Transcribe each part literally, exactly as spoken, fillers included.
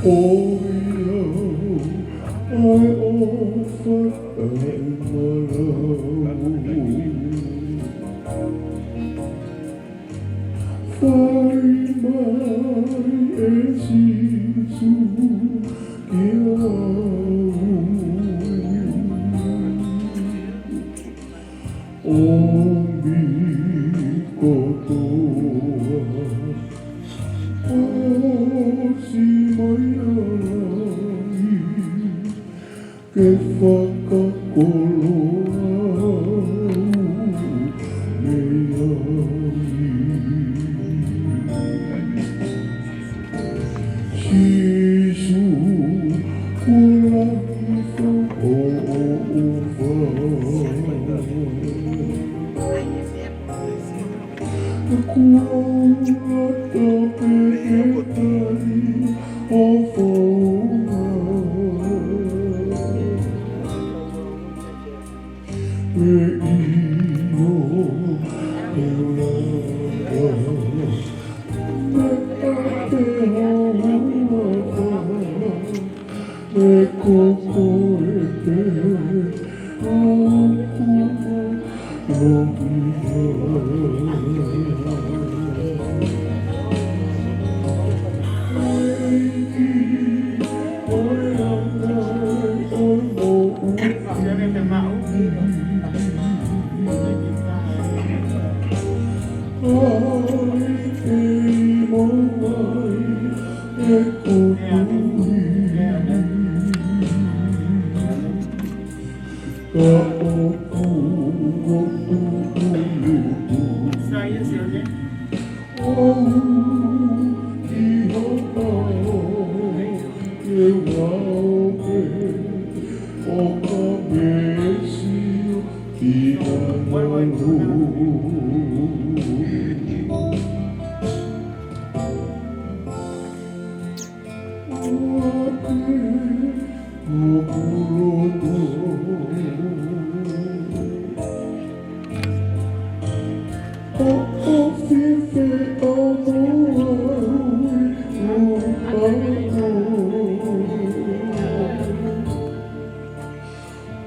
ʻOiauē, ʻofa taʻemalau. Fai mai ʻe Sīsū kiate au. ʻOmi kotoa, ʻosi mai ʻa langi, ke fakakoloa au mei ai. Sīsū, kuo lahi fau hoʻo ʻofa. Kuo u loto pē ke tali ho founga. Pea ʻio, ʻe lava, pea te hauafa, ʻe ko koe pē ʻoku ou lotu ai.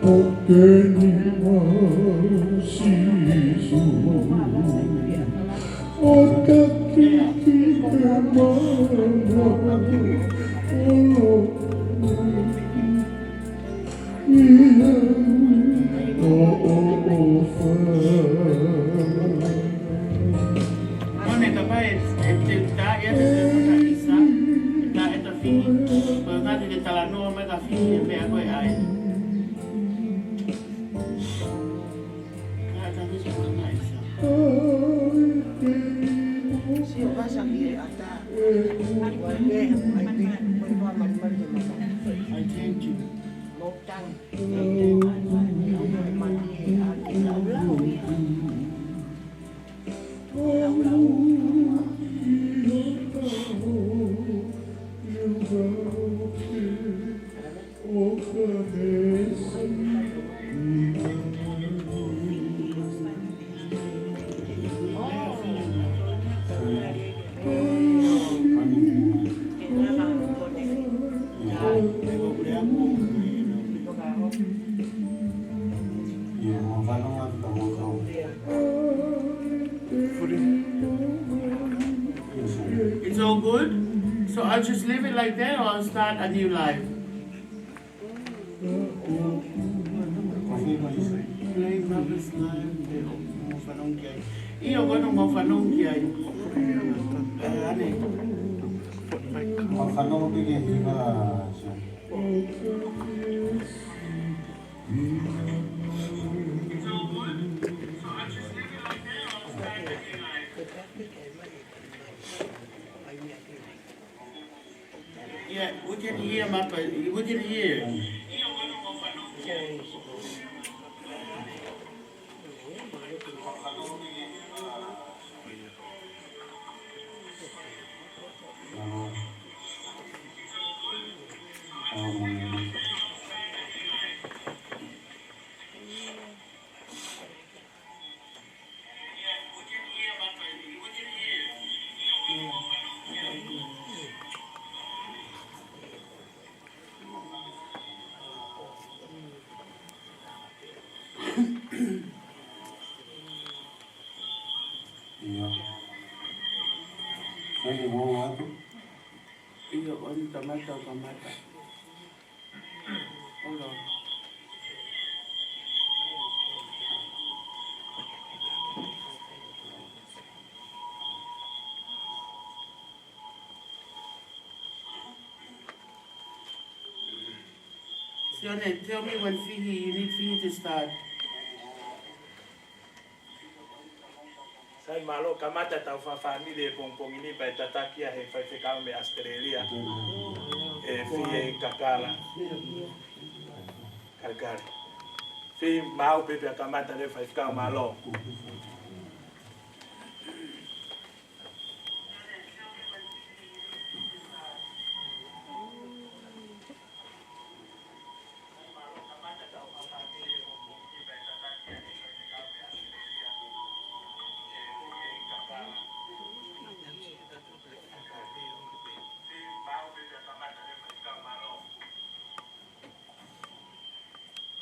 ʻOku ke nima, Sīsū, ʻo taki ki he mana, ʻo lotu ia ʻo ʻofa. Mone ka pai e te tā ia te te mata isa, tā e ta fi, ko e ngati te talanoa mai ka fi e pea ko e ai. It's all good. So I'll just leave it like that, or I'll start a new live. Play Mother's Live, ʻio, ko ena mau fanongo ki ai. ʻE, ʻane. Mau fanongo pē ki ai, ʻio. Yeah, we can hear, Mapa. We can hear. ʻIo, ʻoua, kamata, kamata. Hold on. Sione, tell me when Fihi, you need Fihi to start. Sai, mālō, kamata ʻetau fakafāmili he pongipongi ni, pea ʻe tataki ia ʻe he faifekau mei ʻAositelēlia, ʻe Fie Kakala. Kalikali. Fie, maʻu pē pea kamata leva faifekau, mālō.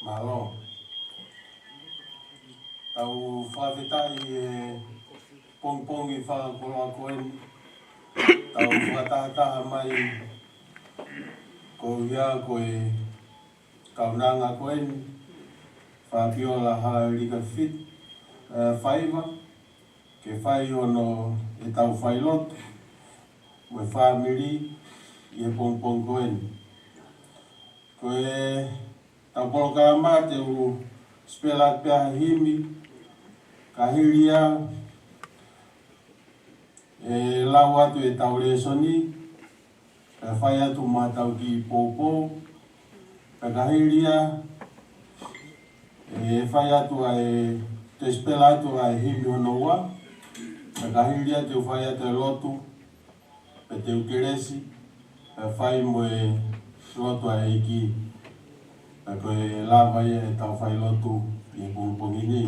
Mālō. Tau fakafetaʻi he pongipongi fakakoloa ko eni. Tau fakatahataha mai ko ia ko e kaunanga ko eni, Fabiola Halalika Fit, eh, Faiva, ke fai hono ʻetau failotu mo e fāmili ʻi he pongipongi ko eni. Ko ʻetau polokalama te u spell out pē ha himi, ka hili ia ʻe lau atu ʻetau lēsoni, pea fai atu mo ʻetau kiʻi poupou, pea ka hili ia ʻe fai atu ʻa e, te u spell out ʻa e himi hono ua, pea ka hili ia te u fai atu e lotu, pea te u kelesi, pea fai mo e lotu ʻa e ʻEiki, pea ko e lava ia ʻetau failotu ʻi he pongipongi ni.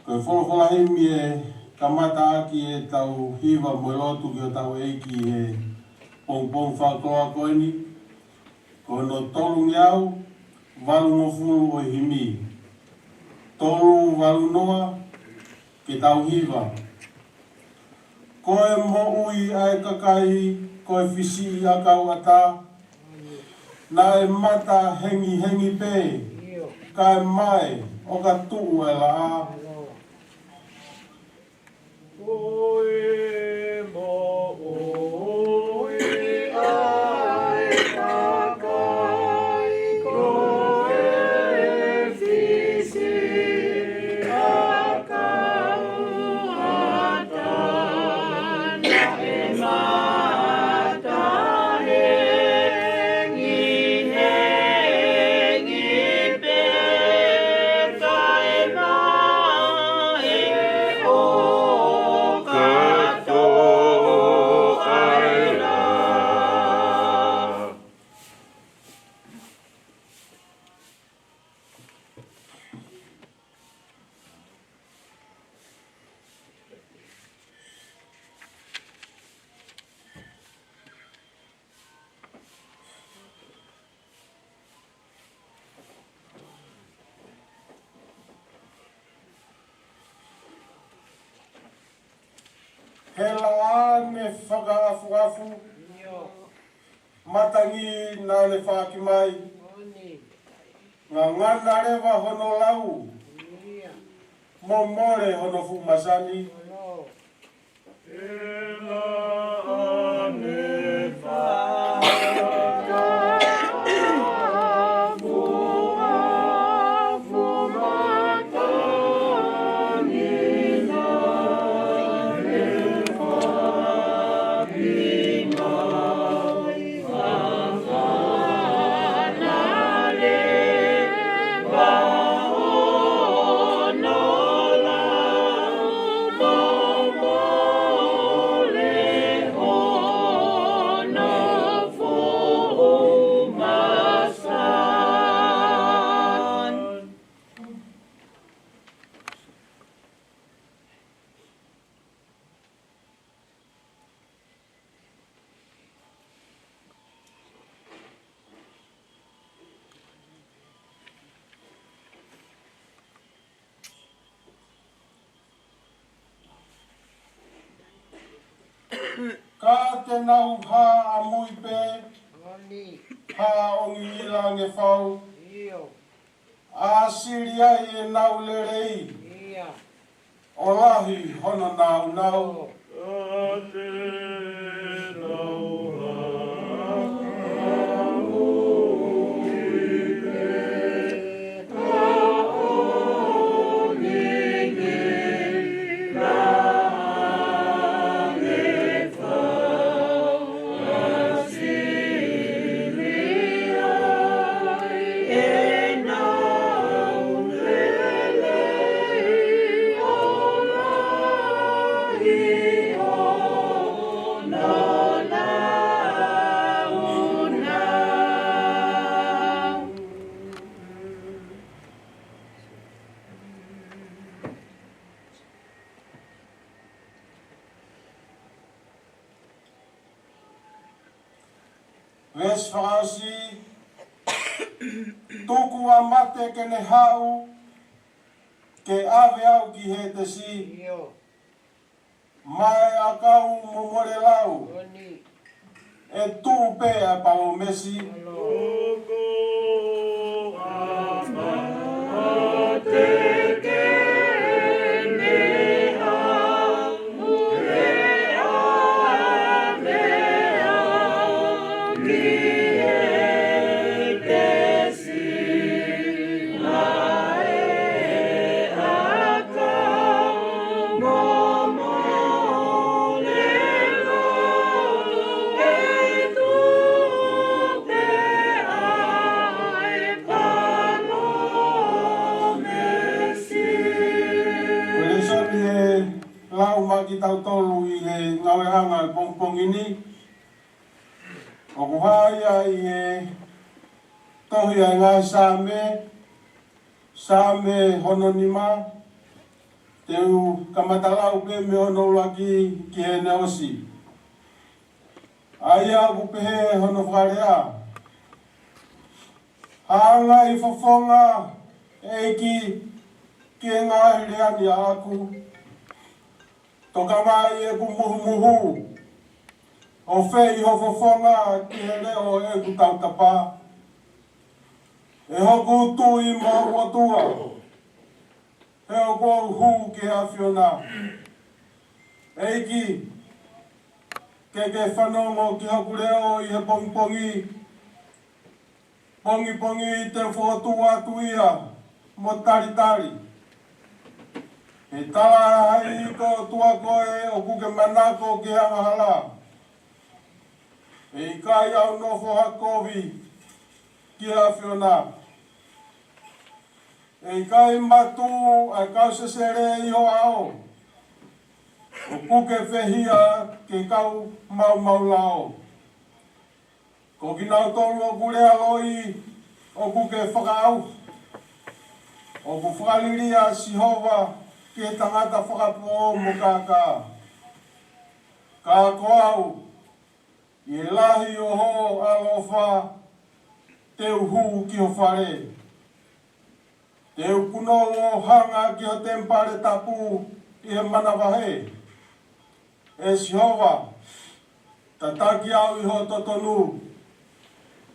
Ko e folofola himi ʻe kamata ʻaki ʻetau hiva mo e lotu ki hotau ʻEiki he pongipongi fakakoloa ko eni, ko hono tolungeau valungofulu ʻo e himi. Tolu valu noa, ke tau hiva. Ko e moʻui ʻa e kakai ko e fisiʻiʻakau ʻatā, naʻe mata hengihengi pē, kae mae ʻo ka tuʻu ʻa e laʻā. Ko e moʻui ʻa e kakai ko e fisiʻiʻakau ʻatā, naʻe mata hengihengi pē, kae mae ʻo ka tuʻu ʻa e laʻā. He laʻā ne fakaʻafuʻafu, matangi naʻa ne faaki mai, ngangana leva hono lau, mo mole hono fuʻu masani. Ka Te nau hā ʻamui pē, hā ʻo ngingila ange fau. ʻA sili ai ʻenau lelei, ʻo lahi hono nāunau. Veesi fakaʻosi, tuku ʻa mate ke ne haʻu, ke ʻave au ki Hētesi. Maʻa e ʻakau mo mole lau, ʻe tuʻu pē ʻa e palōmesi. Ko e lēsoni ʻe lau maʻa kitautolu ʻi he ngāueʻanga ʻo e pongipongi ni, ʻoku hā ia ʻi he tohi ʻa e ngaahi Saame, Saame hono nima, te u kamata lau pē mei hono ʻuluaki ki heʻene ʻosi. ʻA ia ʻoku pehē hono fakalea: Hanga ʻi he fofonga, ʻEiki, ki he ngaahi lea ni ʻaʻaku. Toka mai ʻeku muhumuhu, ʻo fei ho fofonga ki he leʻo ʻeku tautapa. ʻE hoku Tuʻi mo hoku ʻOtua, he ʻoku ou hū ki he ʻAfiona. ʻEiki, ke ke fanongo ki hoku leʻo ʻi he pongipongi, pongipongi te u fokotuʻu atu ia mo talitali. He talaʻehai ko e ʻOtua koe, ʻoku ke manako ki he angahala. ʻE ʻikai ʻa e nofo ha kovi ki he ʻAfiona. ʻE ʻikai matu ʻa e kau sesele ʻi ho ʻao, ʻoku ke fehia ki he kau maumau lao. Ko kinautolu ʻoku lea loi, ʻoku ke fakaʻauha. ʻOku fakalili ʻa Sihova ki he tangata fakapō mo kākā. Ka ko au, ʻi he lahi ʻo ho ʻaloʻofa, te u hū ki ho fale. Te u punou ʻo hanga ki ho temipale tapu ʻi he manavahē. ʻE Sihova, tataki au ʻi ho totonu,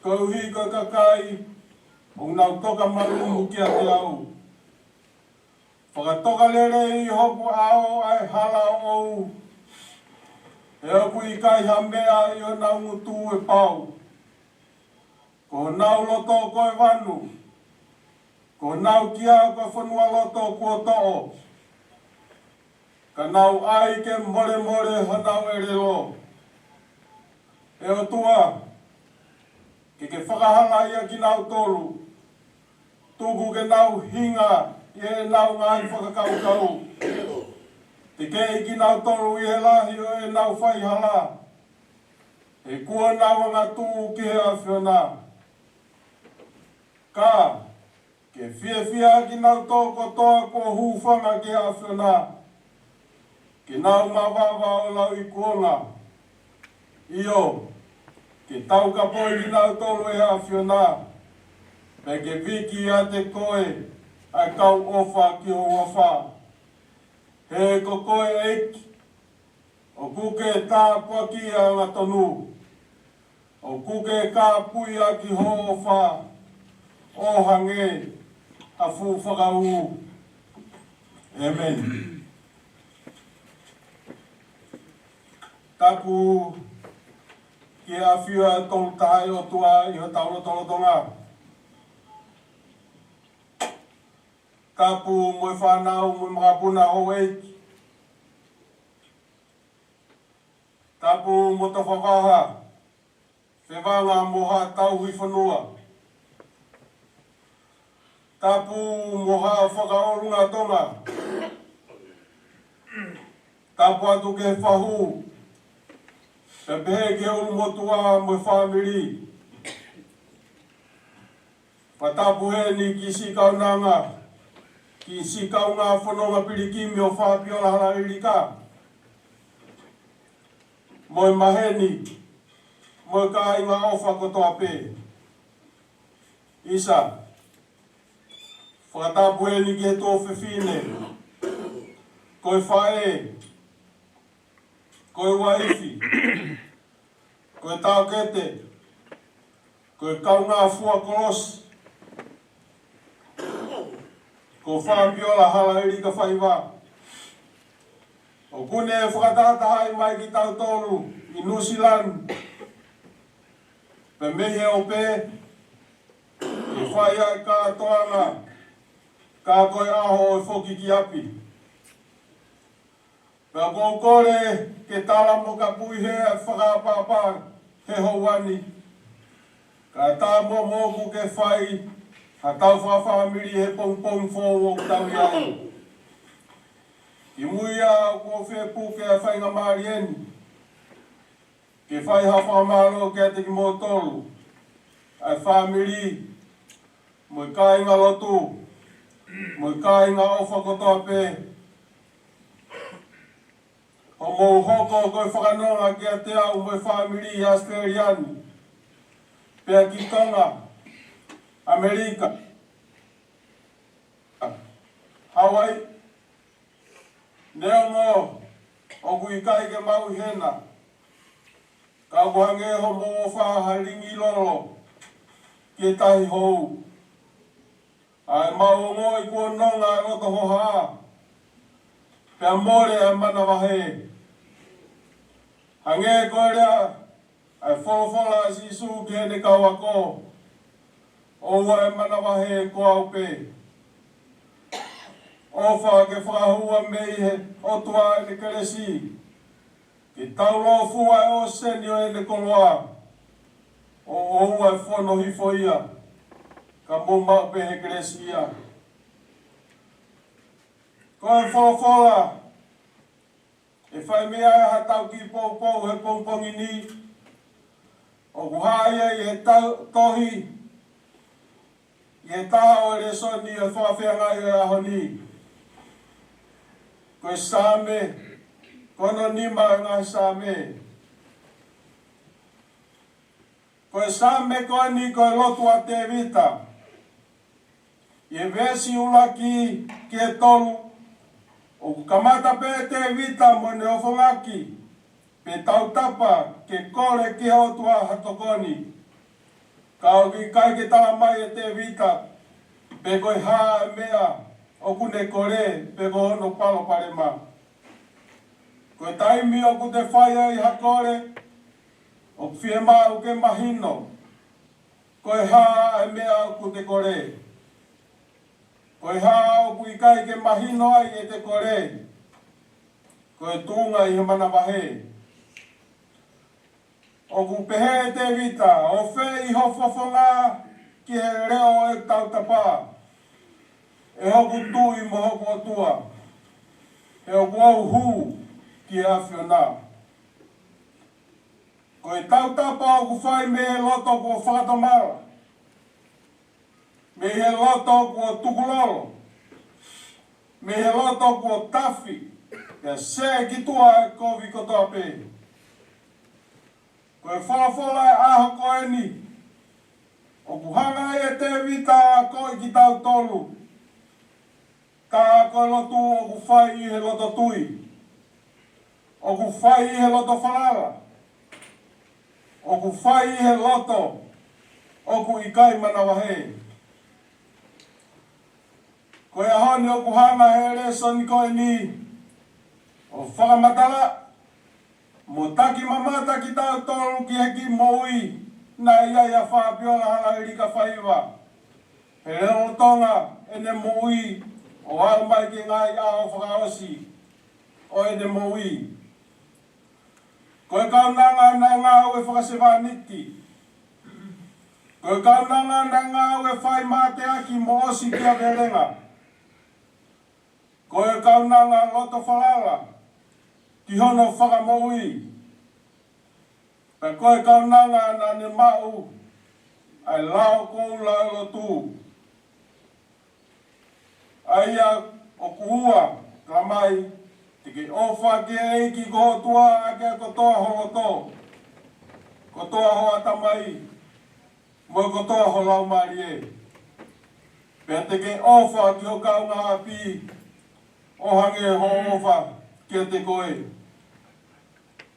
koeʻuhi ko e kakai ʻoku nau toka malumu kiate au. Fakatokalelei ʻi hoku ʻao ʻa e hala ʻoʻou, he ʻoku ʻikai ha meʻa ʻi honau ngutu ʻe pau. Ko honau loto ko e vanu, ko honau kia ko e fonualoto kuo toʻo. Ka nau ʻai ke molemole honau ʻelelo. ʻE ʻOtua, ke ke fakahalaia kinautolu, tuku ke nau hinga ʻi heʻenau ngaahi fakakaukau. Tekeʻi kinautolu ʻi he lahi ʻo ʻenau faihala. He kuo nau angatuʻu ki he ʻAfiona. Ka ke fiefia kinautolu kotoa kuo hūfanga ki he ʻAfiona, ke nau mavava ʻo lauikuonga. ʻIo, ke taukapoi kinautolu ʻe he ʻAfiona, pea ke viki ʻiate koe ʻa e kau ʻofa ki ho huafa. He ko koe ʻEiki, ʻOku ke tāpuakiʻi ʻa e angatonu. ʻOku ke kāpui ʻaki ho ʻofa ʻo hangē ha fuʻu fakaū. ʻĒmeni. Tapu ki he ʻafio ʻa e Tolu Tahaʻi ʻOtua ʻi hotau lotolotonga. Tapu mo e fānau mo e makapuna houʻeiki. Tapu mo e tofa vaha, fevanga mo haʻa tauhi fonua. Tapu mo haʻa fakaʻolunga Tonga. Tapu atu ki he fahu, pea pehē ki he ʻulumotuʻa mo e fāmili. Fakatapu heni ki siʻi kaunanga, ki siʻi kaungā fononga pilikimi ʻo Fabiola Halailika, mo e maheni, mo e kāinga ʻofa kotoa pē. ʻIsa, fakatapu heni ki he tuofefine, ko e faʻē, ko e uaifi, ko e taʻokete, ko e kaungā fua kolosi, ko Fabiola Halailika Faiva. ʻOku ne fakatahatahaʻi mai kitautolu ʻi Nuʻusila ni, pea mei he ope, ke fai ʻa e kātoanga, ka ko e ʻaho ʻo e foki ki ʻapi. Pea ʻoku ou kole ke tala mo kapuʻi he fakaʻapaʻapa he houa ni, ka tā mo moku ke fai ha tau fakafāmili he pongipongi foʻou ʻoku tau ʻi ai. Kimui ia ʻoku ou fie puke ʻa e faingamālie ni ke fai ha fakamālō kiate kimoutolu, ʻa e fāmili, mo e kāinga lotu, mo e kāinga ʻofa kotoa pē. Hoʻomou hoko ko e fakanonga kiate au mo e fāmili ʻi ʻAositelēlia ni, pea ki Tonga, ʻAmelika, Hauaiʻi, neongo ʻoku ʻikai ke mau ʻi hena, ka ʻoku hangē hoʻomou ʻofa ha lingi lolo ki he tahi hou. ʻA ʻemau ongoʻi kuo nonga ʻa e loto hohaʻa, pea mole ʻa e manavahē. Hangē ko e lea ʻa e folofola ʻa Sīsū ki heʻene kau ako, ʻoua ʻe manavahē, ko au pē. ʻOfa ke fakahua mei he ʻOtua ʻene kelesi, ke taulōfua ʻa e ʻōseni ʻo ʻene koloa, ʻo ʻoua ʻe fono hifo ia, ka mou maʻu pē ʻe he kelesi ia. Ko e folofola ʻe fai mei ai ha tau kiʻi poupou he pongipongi ni, ʻoku hā ia ʻi he tau-, tohi, ʻi he taha ʻo e lēsoni ʻo e fakafeangai ʻo e ʻaho ni. Ko e Saame, ko hono nima ʻo e ngaahi Saame. Ko e Saame ko eni ko e lotu ʻa Tēvita. ʻI he veesi ʻuluaki ki he tolu, ʻoku kamata pē ʻe Tēvita mo ʻene ofongaki, pe tautapa ke kole ki he ʻOtua ha tokoni. Ka ʻoku ʻikai ke tala mai ʻe Tēvita pe ko e hā ʻa e meʻa ʻoku ne kole, pe ko hono palopalema. Ko e taimi ʻoku te fai ai ha kole, ʻoku fiemaʻu ke mahino ko e hā ʻa e meʻa ʻoku te kole. Ko e hā ʻoku ʻikai ke mahino ai ʻete kole, ko e tuʻunga ʻi he manavahē. ʻOku pehē ʻe Tēvita, ʻo fē ʻi ho fofonga ki he leʻo ʻo e tautapa, ʻe hoku Tuʻi mo hoku ʻOtua, he ʻoku ou hū ki he ʻAfiona. Ko e tautapa ʻoku fai mei he loto kuo fakatomala, mei he loto kuo tukulolo, mei he loto kuo tafi, pea sē ki tuʻa ʻa e kovi kotoa pē. Ko e folofola ʻo e ʻaho ko eni, ʻoku hanga ai ʻe Tēvita ʻo akoʻi kitautolu, ka ko e lotu ʻoku fai ʻi he loto tui. ʻoku fai ʻi he loto falala, ʻoku fai ʻi he loto ʻoku ʻikai manavahē. Ko e ʻaho ni ʻoku hanga he lēsoni ko eni ʻo fakamatala mo taki mamata kitautolu ki he kiʻi moʻui naʻe ʻi ai ʻa Fapiola Halaʻelika Faiva, he lolotonga ʻene moʻui ʻo aʻu mai ki he ngaahi ʻaho fakaʻosi ʻo ʻene moʻui. Ko e kaunanga naʻe ngāue fakasevāniti. Ko e kaunanga naʻe ngāue fai mateaki mo ʻosi kia Velenga. Ko e kaunanga loto falala ki hono fakamoʻui. Pea ko e kaunanga naʻa ne maʻu ʻa e lao koula ʻo e lotu. ʻA ia ʻoku ua, talamai, te ke ʻofa ki he ʻEiki ko ho ʻOtua ʻaki ʻa e kotoa ho loto, kotoa ho ʻatamai, mo e kotoa ho laumālie. Pea te ke ʻofa ki ho kaungāʻapi ʻo hangē hoʻo ʻofa kiate koe.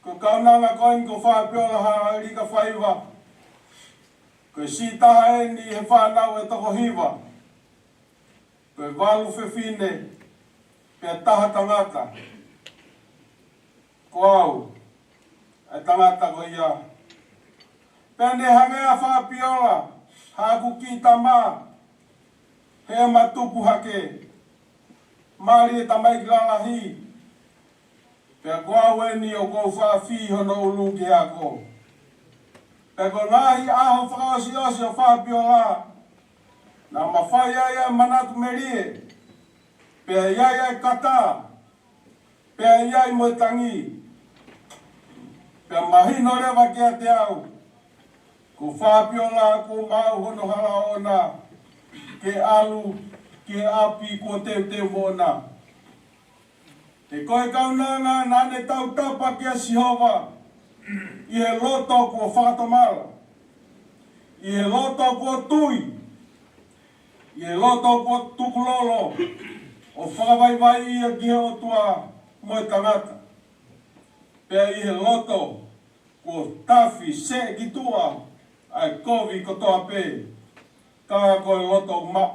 Ko e kaunanga ko eni ko Fapiola Halaʻelika Faiva, ko e siʻi taha eni he fānau ʻe toko hiva, ko e valu fefine pea taha tangata. Ko au ʻa e tangata ko ia. Pea ne hangē ʻa Fapiola haʻaku kiʻi tama, heʻema tupu hake, mali e tamaiki lalahi. Pea ko au eni ʻoku ou faʻa fī hono ʻulu ki he ako. Pea ko e ngaahi ʻaho fakaʻosiʻosi ʻo Fapiola, naʻa ma fai ai ʻa e manatu melie, pea ʻi ai ʻa e kata, pea ʻi ai mo e tangi. Pea mahino leva kiate au, ko Fapiola kuo maʻu hono hala ʻoʻona ke ʻalu ki he ʻapi kuo teuteu moʻona. He ko e kaunanga naʻa ne tautapa kia Sihova ʻi he loto kuo fakatomala, ʻi he loto kuo tui, ʻi he loto kuo tukulolo ʻo fakavaivaiʻi ia ki he ʻOtua mo e tangata. Pea ʻi he loto kuo tafi seʻe ki tuʻa ʻa e kovi kotoa pē, ka ko e loto maʻa.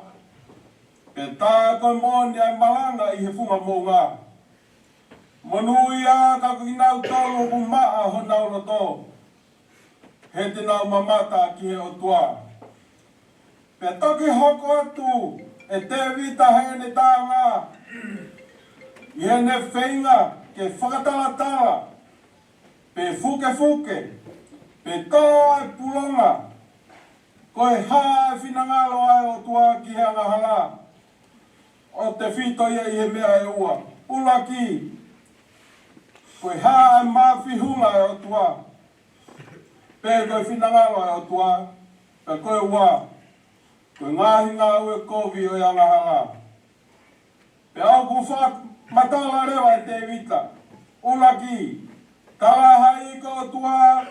Pea tā ko e moʻoni ʻa e malanga ʻi he funga moʻunga. Monūʻia ka ko kinautolu ʻoku maʻa honau loto, he te nau mamata ki he ʻOtua. Pea toki hoko atu ʻe Tēvita heʻene tānga, ʻi heʻene feinga ke fakatalatala, pe fukefuke, pe tō ʻa e pulonga, ko e hā ʻa e finangalo ʻa e ʻOtua ki he angahala, ʻo tefito ia ʻi he meʻa ʻe ua. ʻUluaki, ko e hā ʻa e māfihunga ʻa e ʻOtua, pe ko e finangalo ʻa e ʻOtua, pea ko e ua, ko e ngaahi ngāue kovi ʻo e angahala. Pea ʻoku fakamatala leva ʻe Tēvita, ʻuluaki, talaʻehai ko e ʻOtua,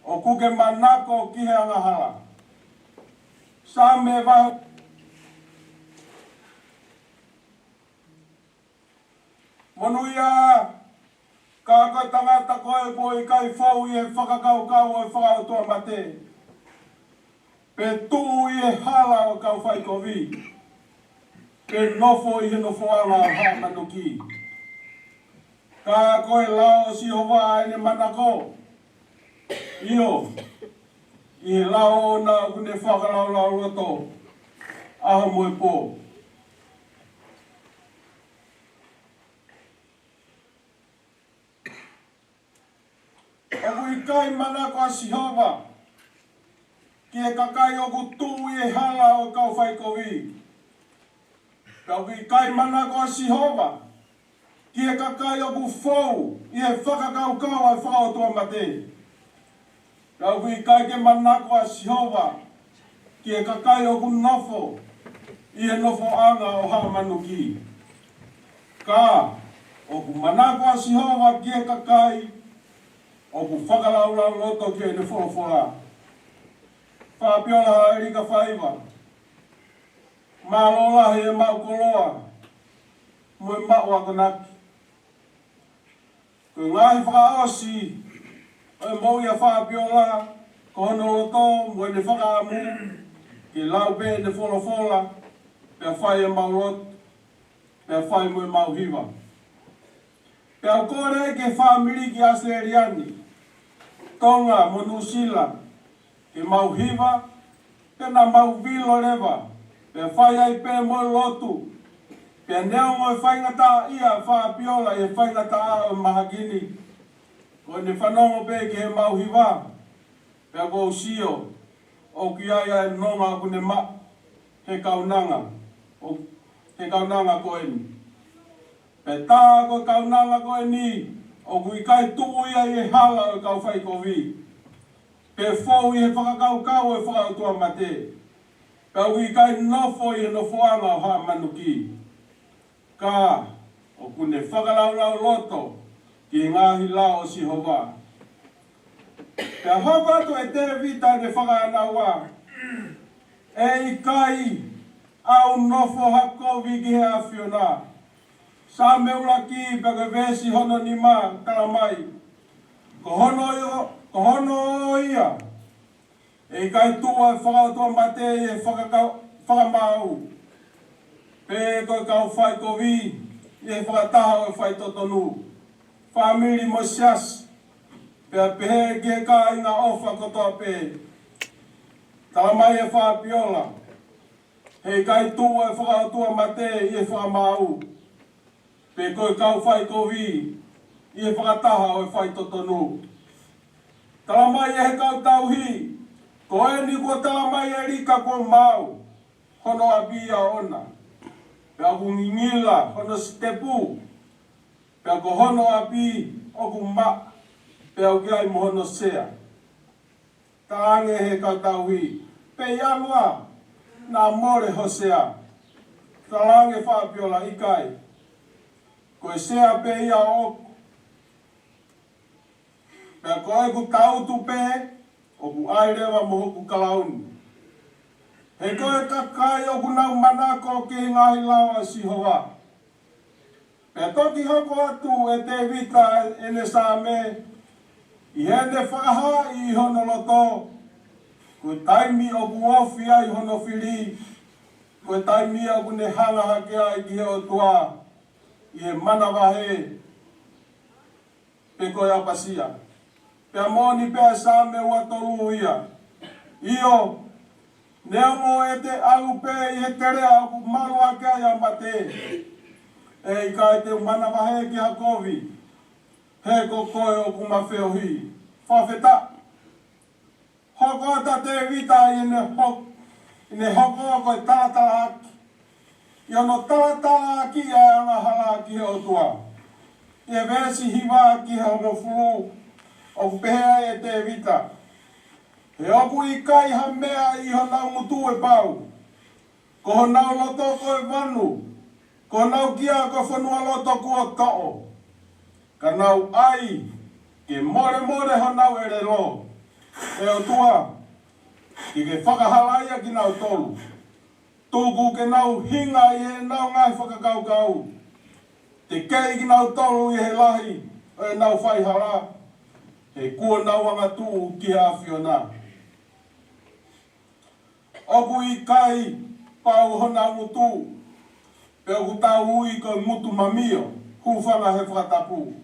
ʻoku ke manako ki he angahala. Saame vahe Monūʻia, ka ko e tangata koe kuo ʻikai fou ʻi he fakakaukau ʻo e fakaʻotuamate, pe tuʻu ʻi he hala ʻo e kau faikovi, pe nofo ʻi he nofoʻanga ʻo haʻa manuki. Ka ko e lao ʻo Sihova ʻa ʻene manako, ʻio, ʻi he lao ʻoʻona ʻoku ne fakalaulauloto ʻaho mo e pō. ʻOku ʻikai manako ʻa Sihova ki he kakai ʻoku tuʻu ʻi he hala ʻo e kau faikovi. Pea ʻoku ʻikai manako ʻa Sihova ki he kakai ʻoku fou ʻi he fakakaukau ʻa e fakaʻotuamate. Pea ʻoku ʻikai ke manako ʻa Sihova ki he kakai ʻoku nofo ʻi he nofoʻanga ʻo haʻa manuki. Ka ʻoku manako ʻa Sihova ki he kakai ʻoku fakalaulauloto ki heʻene folofola. Fapiola Halaʻelika Faiva, mālō lahi e maʻu koloa mo e maʻu akonaki. Ko e ngaahi fakaʻosi ʻo e moʻui ʻa Fapiola, ko hono loto mo ʻene fakaʻamu ke lau pē ʻene folofola, pea fai ʻemau lotu, pea fai mo ʻemau hiva. Pea u kole ki he fāmili ki ʻAositelēlia ni, Tonga mo Nuʻusila, ke mau hiva, pea naʻa mau vilo leva, pea fai ai pē mo e lotu. Pea neongo e faingataʻaʻia ʻa Fapiola ʻi he faingataʻa ʻo e mahaki ni, ko ʻene fanongo pē ki heʻemau hiva, pea ʻoku ou sio ʻoku ʻi ai ʻa e nonga ʻoku ne maʻu he kaunanga, ʻo, he kaunanga ko eni. Pea tā ko e kaunanga ko eni, ʻoku ʻikai tuʻu ia ʻi he hala ʻo e kau faikovi, pe fou ʻi he fakakaukau ʻo e fakaʻotuamate, pea ʻoku ʻikai nofo ʻi he nofoʻanga ʻo haʻa manuki. Ka ʻoku ne fakalaulauloto ki he ngaahi lao ʻo Sihova. Pea hoko atu ʻe Tēvita ʻene fakaʻānaua, ʻE ʻikai ʻaunofo ha kovi ki he ʻAfiona. Saame ʻuluaki pea ko e veesi hono nima, talamai, Ko hono ʻo, ko hono ʻo ia, ʻe ʻikai tuʻu ʻa e fakaʻotuamate ʻi he fakaka-, fakamaau, pe ko e kau faikovi ʻi he fakataha ʻo e faitotonu. Fāmili mo e siasi, pea pehē ki he kāinga ʻofa kotoa pē. Talamai ʻe Fapiola, ʻe ʻikai tuʻu ʻa e fakaʻotuamate ʻi he fakamaau, pe ko e kau faikovi ʻi he fakataha ʻo e faitotonu. Talamai ʻe he kau tauhi, Ko eni kuo talamai ʻe Lika kuo maau hono ʻapi ʻaʻona, pea ʻoku ngingila hono sitepu, pea ko hono ʻapi ʻoku maʻa, pea ʻoku ʻi ai mo hono sea. Talaange ʻe he kau tauhi, Pea ʻi ʻalu ā, naʻa mole ho sea. Talaange ʻe Fapiola, ʻIkai, ko e sea pē ia ʻoʻoku, pea ko ʻeku tangutu pē, ʻoku ʻai leva mo hoku kalauni. He ko e kakai ʻoku nau manako ki he ngaahi lao ʻa Sihova. Pea toki hoko atu ʻe Tēvita ʻene saame, ʻi heʻene fakahaaʻi ʻi hono loto, ko e taimi ʻoku ofi ai hono fili, ko e taimi ʻoku ne hanga hake ai ki he ʻOtua ʻi he manavahē, pe ko e ʻapasia. Pea moʻoni pē ʻa e Saame ua tolu ia. ʻIo, neongo ʻete ʻalu pē ʻi he teleʻa ʻoku malu hake ai ʻa mate, ʻe ʻikai te u manavahē ki ha kovi, he ko koe ʻoku ma feohi. Fakafetaʻi. Hoko atu ʻa Tēvita ʻi heʻene ho-, ʻi heʻene hoko ko e talatalaaki, ʻi hono talatalaaki ʻa e angahala ki he ʻOtua. ʻI he veesi hiva ki he hongofulu, ʻoku pehē ai ʻe Tēvita, He ʻoku ʻikai ha meʻa ʻi honau ngutu ʻe pau. Ko honau loto ko e vanu, ko honau kia ko e fonualoto kuo toʻo. Ka nau ʻai ke molemole honau ʻelelo. ʻE ʻOtua, ke ke fakahalaia kinautolu. Tuku ke nau hinga ʻi heʻenau ngaahi fakakaukau. Tekeʻi kinautolu ʻi he lahi ʻo ʻenau faihala, he kuo nau angatuʻu ki he ʻAfiona. ʻOku ʻikai pau honau ngutu, pea ʻoku tau ui ko e ngutu mamio, hūfanga he fakatapu.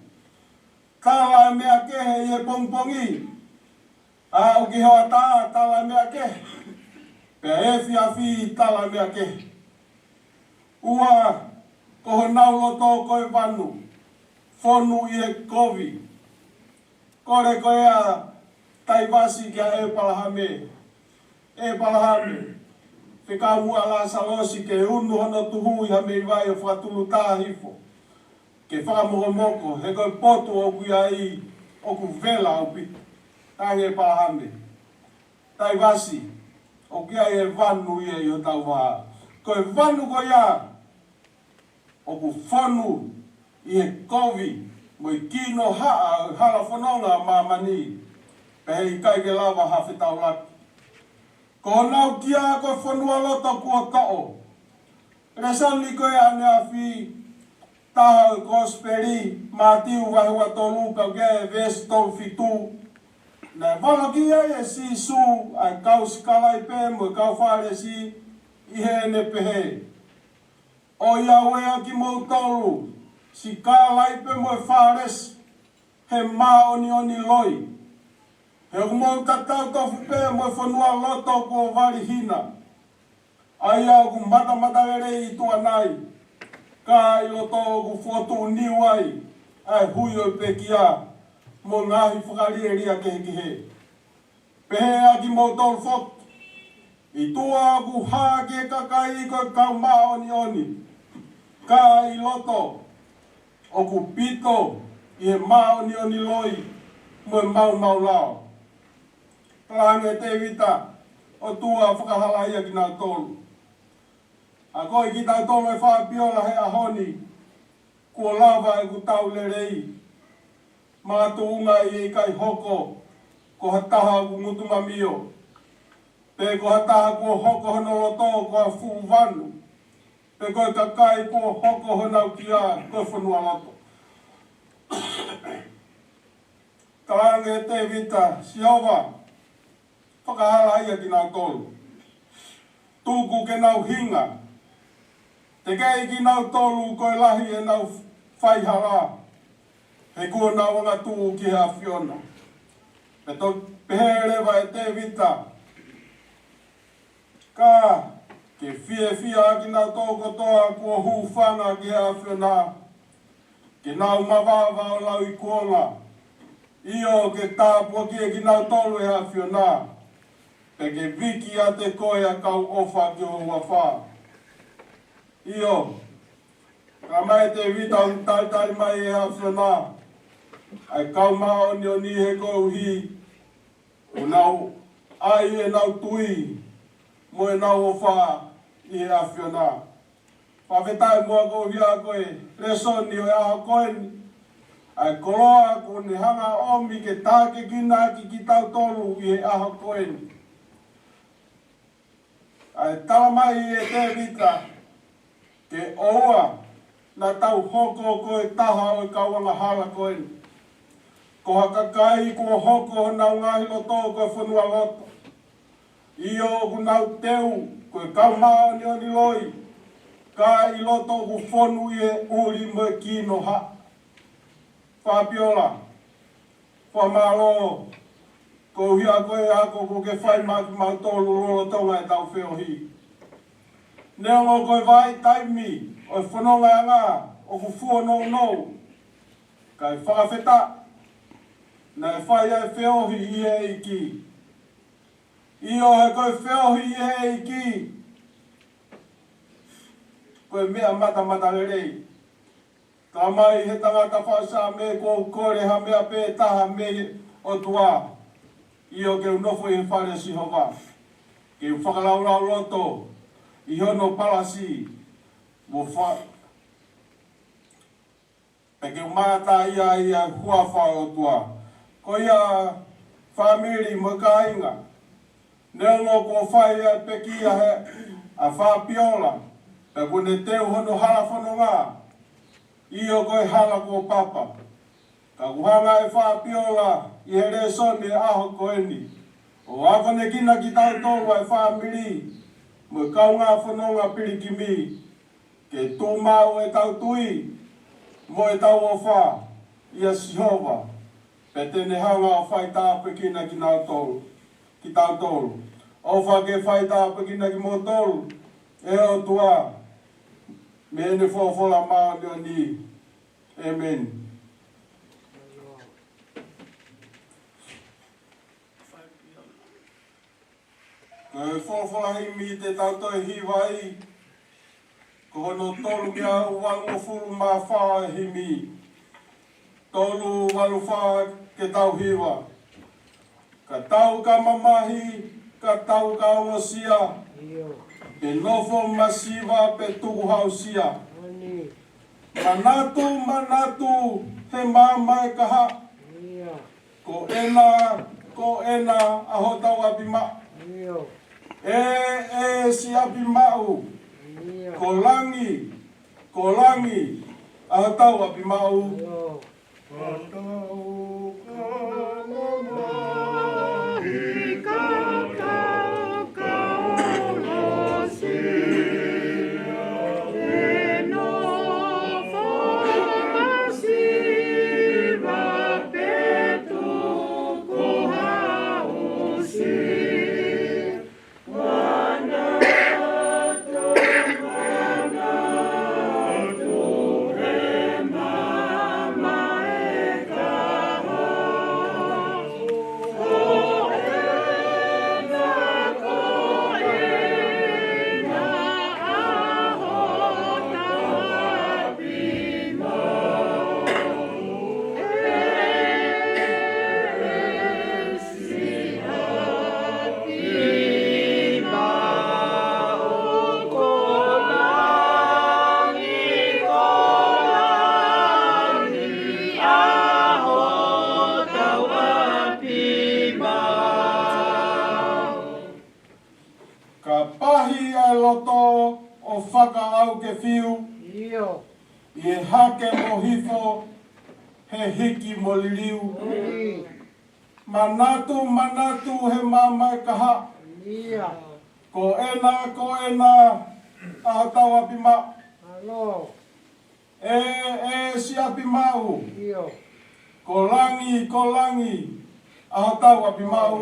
Tala e meʻa kehe ʻi he pongipongi, aʻu ki he hoʻatā tala e meʻa kehe, pea efiafi tala e meʻa kehe. Ua, ko honau loto ko e vanu, fonu ʻi he kovi. Kole ko ē ʻa Taivasi kia ʻEpalahame, ʻEpalahame, fekau muʻa ʻa Lāsalosi ke unu hono tuhu ʻi ha meʻi vai ʻo fakatulutā hifo, ke fakamokomoko, he ko e potu ʻoku ʻi ai ʻoku vela ʻaupito. Talaange ʻe ʻEpalahame, Taivasi, ʻoku ʻi ai e vanu ia ʻi hotau vā. Ko e vanu ko ia ʻoku fonu ʻi he kovi mo e kinohaʻa ʻo e hala fononga ʻa māmani, pea heʻikai ke lava ha fetaulaki. Ko honau kia ko e fonualoto kuo toʻo. Lēsoni ko ē ʻaneafi, taha ʻo e Kosipeli Mātiu vahe ua tolu, kau ki he veesi tolu fitu. Naʻe valokiʻi ai ʻe Sīsū ʻa e kau sikalaipe mo e kau Fālesi ʻi heʻene pehē, ʻOiauē ʻa kimoutolu sikalaipe mo e Fālesi, he māʻoniʻoni loi! He ʻoku mou tatau tofu pē mo e fonualoto kuo vali hina, ʻa ia ʻoku matamatalelei ʻi tuʻa nai, ka ʻi loto ʻoku fokotuʻu niu ai ʻa e hui ʻo e pekia mo e ngaahi fakalielia kehekehe. Pehē ʻa kimoutolu foki, ʻi tuʻa ʻoku hā ki he kakai ko e kau māʻoniʻoni, ka ʻi loto ʻoku pito ʻi he māʻoniʻoni loi mo e maumau lao. Talaange ʻe Tēvita, ʻOtua, fakahalaia kinautolu. Akoʻi kitautolu ʻe Fabiola he ʻaho ni, kuo lava ʻeku tau lelei, makatuʻunga ʻi he ʻikai hoko ko ha taha ʻoku ngutu mamio, pe ko ha taha kuo hoko hono loto ko ha fuʻu vanu, pe ko e kakai kuo hoko honau kia ko e fonualoto. Talaange ʻe Tēvita, Sihova, fakahalaia kinautolu. Tuku ke nau hinga. Tekeʻi kinautolu koeʻuhi ʻenau faihala, he kuo nau angatuʻu ki he ʻAfiona. Pea toki pehē leva ʻe Tēvita, Ka ke fiefia ʻa kinautolu kotoa kuo hūfanga ki he ʻAfiona, ke nau mavava ʻo lauikuonga. ʻIo, ke tāpuakiʻi kinautolu ʻe he ʻAfiona, pea ke viki ʻiate koe ʻa e kau ʻofa ki ho huafa. ʻIo, ka mai Tēvita ʻoku talitali mai ʻe he ʻAfiona ʻa e kau māʻoniʻoni he koeʻuhi ʻoku nau ʻai ʻenau tui mo ʻenau ʻofa ʻi he ʻAfiona. Fakafetaʻi muʻa koeʻuhi ko e lēsoni ʻo e ʻaho ko eni, ʻa e koloa kuo ne hanga ʻomi ke tākiekina ʻaki kitautolu ʻi he ʻaho ko eni. ʻA e tala mai ʻe Tēvita, ke ʻoua naʻa tau hoko ko e taha ʻo e kau angahala ko eni, ko ha kakai kuo hoko honau ngaahi loto ko e fonualoto. ʻIo, ʻoku nau teu ko e kau māʻoniʻoni loi, ka ʻi loto ʻoku fonu ʻi he ʻuli mo e kinohaʻa. Fabiola, fakamālō koeʻuhi ko e ako kuo ke fai maʻa kimautolu lolotonga ʻetau feohi. Neongo ko e vahaʻa taimi ʻo e fonongaʻanga ʻoku fuonounou, kae fakafetaʻi naʻe fai ʻa e feohi ʻi he ʻEiki. ʻIo, he ko e feohi ʻi he ʻEiki ko e meʻa matamatalelei. Tala mai ʻe he tangata faʻu Saame, Kuo u kole ha meʻa pē taha mei he ʻOtua, ʻio, ke u nofo ʻi he fale ʻo Sihova, ke u fakalaulauloto ʻi hono palasi, mo fa-, pea ke u mātā ʻi he huafa ʻo e ʻOtua. Ko ia, fāmili mo e kāinga, neongo kuo fai ʻa e pekia ʻe he, ʻa Fabiola, pea kuo ne teu hono hala fononga, ʻio, ko e hala kuo papa. Ka ʻoku hanga ʻe Fabiola ʻi he lēsoni ʻo e ʻaho ko eni ʻo akonekina kitautolu ʻa e fāmili mo e kaungā fononga pilikimi, ke tuʻu maʻu ʻetau tui mo ʻetau ʻofa ʻia Sihova, pea te ne hanga ʻo faitāpuekina kinautolu, kitautolu. ʻOfa ke faitāpuekina kimoutolu ʻe he ʻOtua mei heʻene folofola māʻoniʻoni. ʻĒmeni. Ko e folofola himi te tau toe hiva ai, ko hono tolu mea valungofulu mā fā ʻo e himi. Tolu valu fā ke tau hiva. Ka tau ka mamahi, ka tau ka ongosia, pe nofo masiva pe tukuhausia. Manatu, manatu, he maama ʻe kahaʻu. Ko ena, ko ena ʻa hotau ʻapi maʻu. ʻE, ʻe siʻi ʻapi maʻu. Ko langi, ko langi, ʻa hotau ʻapi maʻu. Ka pahi ʻa e loto ʻo fakaʻau ke fiu, ʻio, ʻi he hake mo hifo he hiki mo liliu. ʻOi. Manatu, manatu he maama ʻe kaha. ʻIo. Ko ena, ko ena ʻa hotau ʻapi maʻu. ʻAlo. ʻE, ʻe siʻi ʻapi maʻu. ʻIo. Ko langi, ko langi ʻa hotau ʻapi maʻu.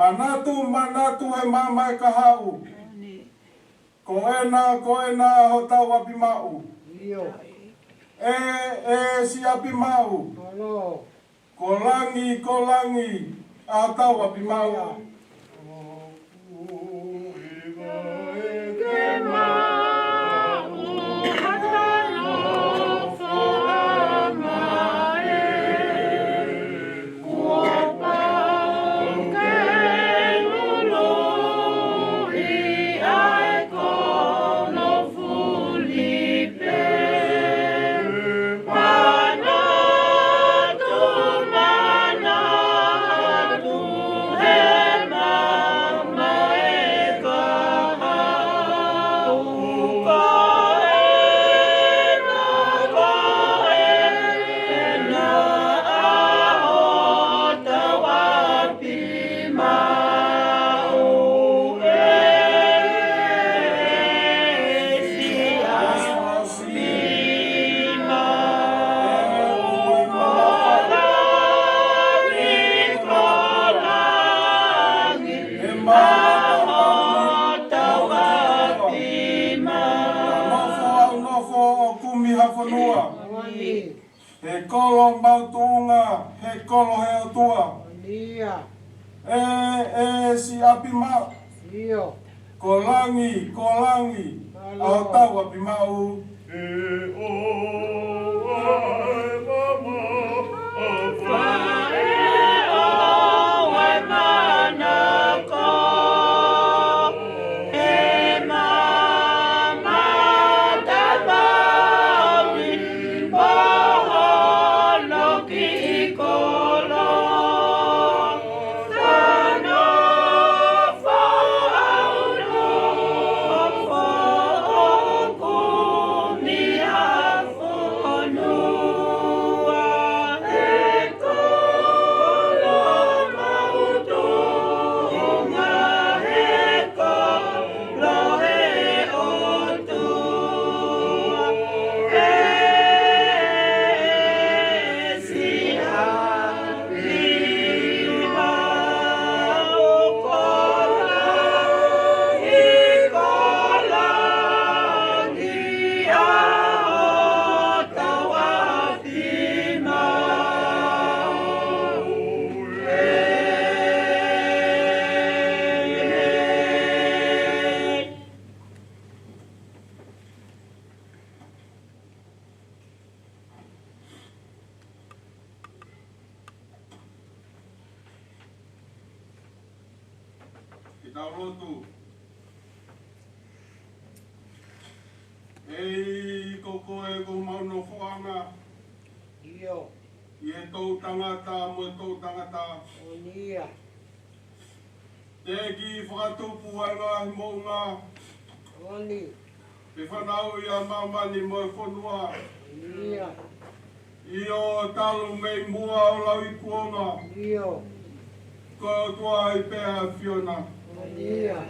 Manatu, manatu he maama ʻe kahaʻu. Ko ena, ko ena hotau ʻapi maʻu. ʻIo. ʻE, ʻe siʻi ʻapi maʻu. ʻAlo. Ko langi, ko langi ʻa hotau ʻapi maʻu. Nofo au nofo ʻo kumi ha fonua. He kolo maʻu tuʻunga, he kolo he ʻOtua. ʻIo. ʻE, ʻe siʻi ʻapi maʻu. ʻIo. Ko langi, ko langi ʻa hotau ʻapi maʻu. Tau lotu. ʻEiki, ko koe ko homau nofoʻanga. ʻIo. ʻI he toʻutangata mo e toʻutangata. ʻOni ia. Teʻeki fakatupu ʻa e ngaahi moʻunga. ʻOni. Ke fanauʻi ʻa māmani mo e fonua. ʻOni ia. ʻIo, talu mei muʻa ʻo lauikuonga. ʻIo. Ko e ʻOtua ai pē ʻa e ʻAfiona. ʻOni ia.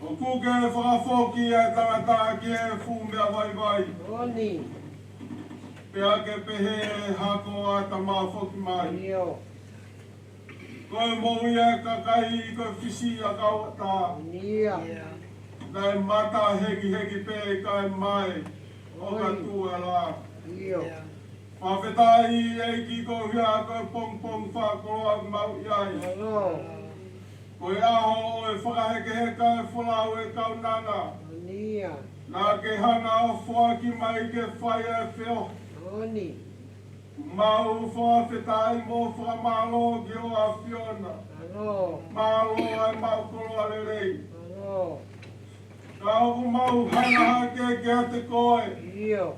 ʻOku ke fakafoki ʻa e tangata ki he fuʻu meʻa vaivai. ʻOni. Pea ke pehē hako ʻa e tama foki mai. ʻIo. Ko e moʻui ʻa e kakai ko e fisi ʻa e kau ʻatā. ʻOni ia. Naʻe mata hengihengi pē kae mai ʻo ka ʻOi. Tuʻu ʻa e lā. ʻIo. Fakafetaʻi ʻEiki koeʻuhi ko e pongipongi fakakoloa ʻoku mau ʻi ai. ʻAlo. Ko e ʻaho ʻo e fakahekeheka e folau e kaunanga. ʻOni ia. Naʻa ke hanga ʻo foaki mai ke fai ʻa e feohi. ʻOni. Mau fakafetaʻi mo fakamālō ki ho ʻAfiona. ʻAlo. Mālō ʻa e mau koloa lelei. ʻAlo. Ka ʻoku mau hanga hake kiate koe. ʻIo.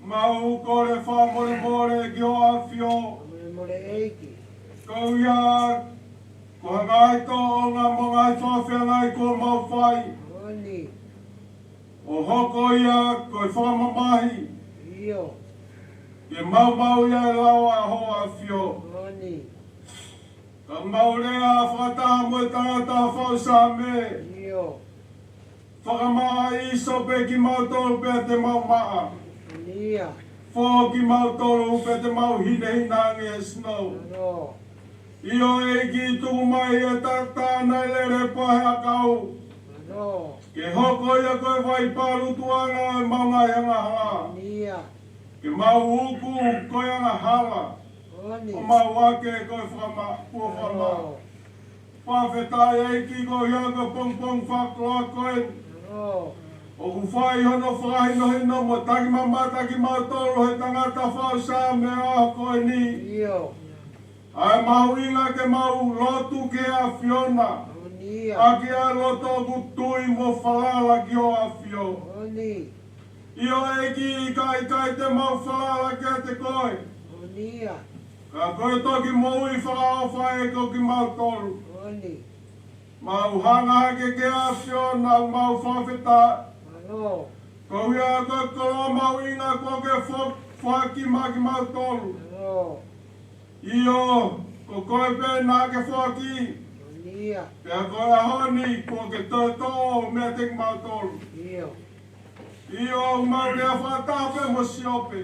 Mau kole fakamolemole ki ho ʻAfio. Molemole ʻEiki. Koeʻuhi ko e ngaahi tōʻonga mo e ngaahi fakafeangai kuo mau fai. ʻOni. ʻO hoko ia ko e fakamamahi. ʻIo. Ke maumauʻi ʻa e lao ʻa ho ʻAfio. ʻOni. Ka mau lea fakataha mo e tangata faʻu Saame. ʻIo. Fakamaʻa ʻisope kimautolu pea te mau maʻa. ʻOni ia. Fō kimautolu pea te mau hinehina ange he snow. ʻAlo. ʻIo ʻEiki, tuku mai ʻa e taʻataʻa naʻe lele pea he ʻakau. ʻAlo. Ke hoko ia ko e vai palutuʻanga ʻo e mau ngaahi angahala. ʻOni ia. Ke mau uku ko e angahala. ʻOni. ʻO mau ake ko e fakamaʻa, kuo fakamaʻa. ʻAlo. Fakafetaʻi ʻEiki koeʻuhi ko e pongipongi fakakoloa ko eni. ʻAlo. ʻOku fai hono fakahinohino mo takimamata kimautolu he tangata faʻu Saame ʻo e ʻaho ko eni. ʻIo. ʻA e mahuʻinga ke mau lotu ki he ʻAfiona. ʻOni ia. ʻAki ʻa e loto ʻoku tui mo falala ki ho ʻAfio. ʻOni. ʻIo ʻEiki, ʻikai, ʻikai te mau falala kiate koe. ʻOni ia. Ka ko e toki moʻui fakaʻofa ʻEiki kimautolu. ʻOni. Mau hanga hake ki he ʻAfiona ʻo mau fakafetaʻi. ʻAlo. Koeʻuhi ko e koloa mahuʻinga kuo ke fo-, foaki maʻa kimautolu. ʻAlo. ʻIo, ko koe pē naʻa ke foaki. ʻOni ia. Pea ko e ʻaho ni kuo ke toʻo meiate kimautolu. ʻIo. ʻIo, mau lea fakataha pē mo Siope.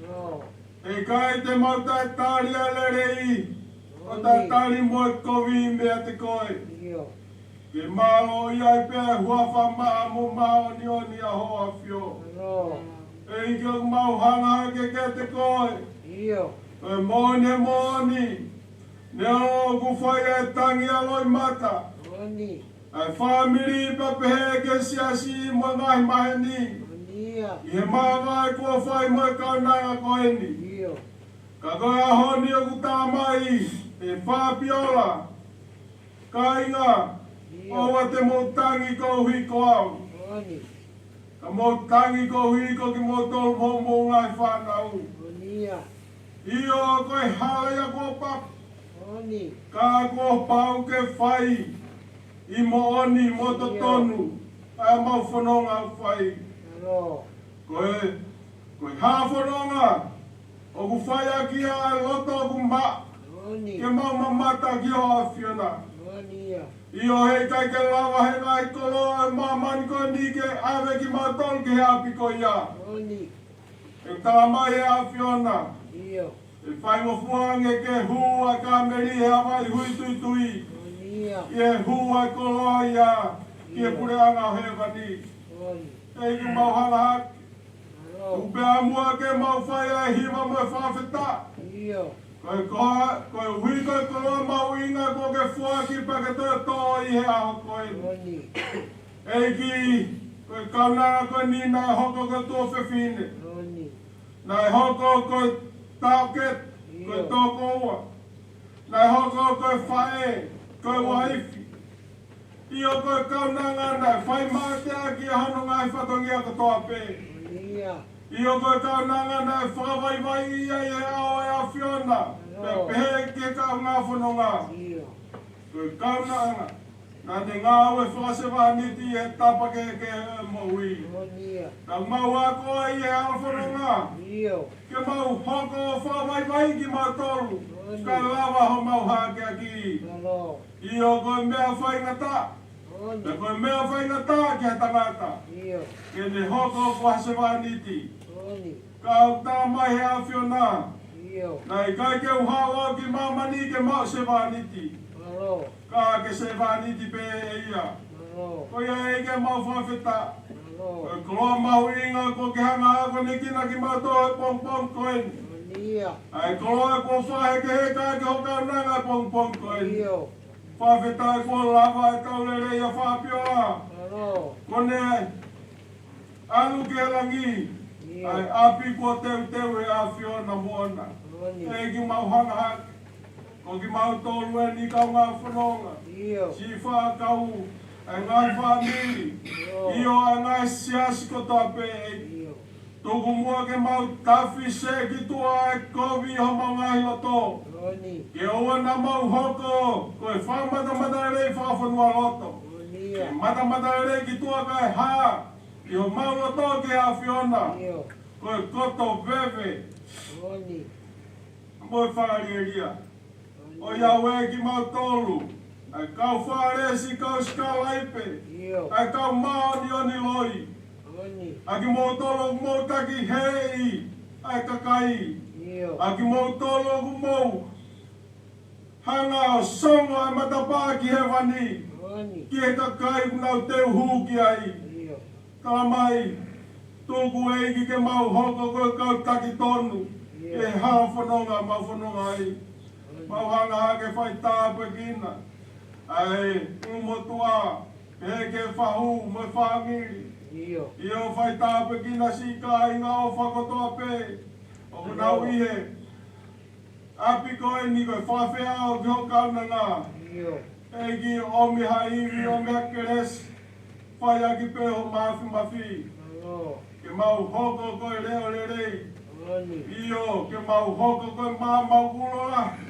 ʻAlo. ʻIkai te mau taʻetali ʻa e lelei, ʻo ʻOni. Taʻetali mo e kovi meiate koe. ʻIo. Ke mālō ʻi ai pē ʻa e huafa maʻa mo māʻoniʻoni ʻa ho ʻAfio. ʻAlo. ʻEiki, ʻoku mau hanga hake kiate koe. ʻIo. Ko e moʻoni, moʻoni. Neongo ʻoku fai ʻa e tangi ʻa loʻimata. ʻOni. ʻA e fāmili pea pehē ki he siasi mo e ngaahi maheni. ʻOni ia. ʻI he māvae kuo fai mo e kaunanga ko eni. ʻIo. Ka ko e ʻaho ni ʻoku talamai ʻe Fapiola, kāinga, ʻIo. ʻOua te mou tangi koeʻuhi ko au. ʻOni. Ka mou tangi koeʻuhi ko kimoutolu mo hoʻomou ngaahi fānau. ʻOni ia. ʻIo, ko e hala ia kuo papa. ʻOni. Ka kuo pau ke fai ʻi moʻoni mo ʻIo. Totonu ʻa e mau fononga ʻoku fai. ʻAlo. Ko e, ko e hā fononga ʻoku fai ʻaki ʻa e loto ʻoku maʻa. ʻOni. Ke mau mamata ki ho ʻAfiona. ʻOni ia. ʻIo, heʻikai ke lava he ngaahi koloa ʻo e māmani ko eni ke ʻave kimautolu ki he ʻapi ko ia. ʻOni. ʻE talamai ʻe he ʻAfiona. ʻIo. ʻE faingofua ange ke hū ʻa e kāmeli he ʻa e vai huituitui. ʻOni ia. ʻI he hū ʻa e koloa ia ki he ʻIo. Puleʻanga ʻo hēvani. ʻOni. ʻEiki, mau hanga hake. ʻAlo. Tuku pē ʻa muʻa ke mau fai ʻa e hiva mo e fakafetaʻi. ʻIo. Ko e koa, koeʻuhi ko e koloa mahuʻinga kuo ke foaki pea ke toʻo ʻi he ʻaho ko eni. ʻOni. ʻEiki, ko e kaunanga ko eni naʻe hoko ko e tuofefine. ʻOni. Naʻe hoko ko e taʻokete, ko e Io. tokoua. Naʻe hoko ko e faʻē, ko e uaifi. ʻIo, ko e kaunanga naʻe fai mateaki ʻa hono ngaahi fatongia kotoa pē. ʻIo, ko e kaunanga naʻe fakavaivaiʻi ai ʻe he ʻao ʻo e ʻAfiona, pea pehē ki he kaungā fononga. Ko e kaunanga naʻa ne ngāue fakasevāniti ʻi he tapa kehekehe ʻo e moʻui. Naʻa mau ako ai ʻi he hala fononga ke mau hoko ʻo fakavaivaiʻi kimautolu, kae lava homau hakeakiʻi. ʻIo, ko e meʻa faingataʻa, pea ko e meʻa faingataʻa ki he tangata ke ne hoko ko ha sevāniti. Ka ʻoku talamai ʻe he ʻAfiona, naʻe ʻikai ke u haʻu au ki māmani ke maʻu sevāniti, ka ke sevāniti pē ʻe ia. Ko ia ʻEiki, mau fakafetaʻi. Ko e koloa mahuʻinga kuo ke hanga ʻo akonekina kimautolu he pongipongi ko eni. ʻA e koloa kuo fakahekeheka ʻaki ho kaunanga he pongipongi ko eni. Fakafetaʻi kuo lava ʻetau lelei ʻa Fapiola, kuo ne ʻalu ki he langi, ʻa e ʻapi kuo teuteu ʻe he ʻAfiona moʻona. ʻEiki, mau hanga hake, ko kimautolu eni kaungā fononga, siʻi fakakaukau, ʻa e ngaahi fāmili, ʻio, ʻa e ngaahi siasi kotoa pē, ʻEiki. Tuku muʻa ke mau tafi seʻe ki tuʻa ʻa e kovi ʻi homau ngaahi loto, ke ʻoua naʻa mau hoko ko e fakamatamatalelei fakafonualoto. Ke matamatalelei ki tuʻa kae hā ʻi homau loto ki he ʻAfiona ko e koto veve mo e fakalielia. ʻOiauē kimautolu, ʻa e kau Fālesi, kau sikalaipe, ʻa e kau māʻoniʻoni loi, ʻa kimoutolu ʻoku mou takihēʻi ʻa e kakai, ʻa kimoutolu ʻoku mou hanga ʻo songo ʻa e matapā ki hēvani, ki he kakai ʻoku nau teu hū ki ai. Talamai, tuku ʻEiki ke mau hoko ko e kau taki tonu ʻi he hala fononga ʻoku mau fononga ai. Mau hanga hake ʻo fai tāpuekina ʻa e ʻulumotuʻa, pehē ki he fahu mo e fāmili. ʻIo, fai tāpuekina siʻi kāinga ʻofa kotoa pē ʻoku nau ʻi he ʻapi ko eni ko e fakafeʻao ki ho kaunanga. ʻEiki, ʻomi ha ivi, ʻomi ha kelesi, fai ʻaki pē ho māfimafi. Ke mau hoko ko e leʻo lelei. ʻIo, ke mau hoko ko e maama kuo lalahi.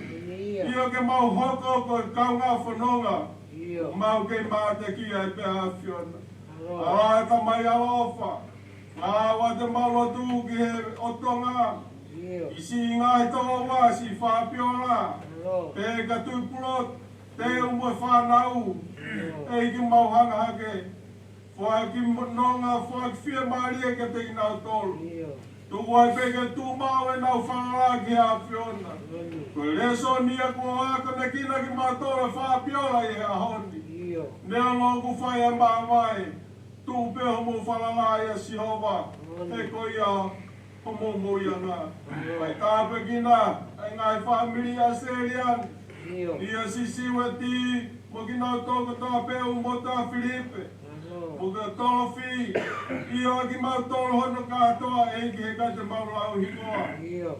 ʻIo, ke mau hoko ko e kaungā fononga ʻoku mau kei mateakiʻi ai pē ʻa e ʻAfiona. ʻAlā, Tamai ʻaloʻofa, ʻoua te mau lotu ki he ʻOtua, ki siʻi ngaahi tokoua, siʻi Fapiola, pea ka Tuʻipulotu, Teu mo e fānau. ʻEiki, mau hanga hake ʻo foaki nonga, foaki fiemālie kiate kinautolu. Tuku ai pē ke tuʻu maʻu ʻenau falala ki he ʻAfiona. Ko e lēsoni ia kuo akonekina kimautolu ʻe Fapiola ʻi he ʻaho ni. Neongo ʻoku fai ʻa e māvae, tuku pē homou falala ʻia Sihova, he ko ia homou moʻuiʻanga. Fai tāpuekina ʻa e ngaahi fāmili ʻAositelēlia ni, ʻia siʻi Siueti, mo kinautolu kotoa pē, ʻulumotuʻa Filipe, mo kia Tolofi, ʻio, kimautolu hono kātoa, ʻEiki, he ʻikai te mau lau hingoa.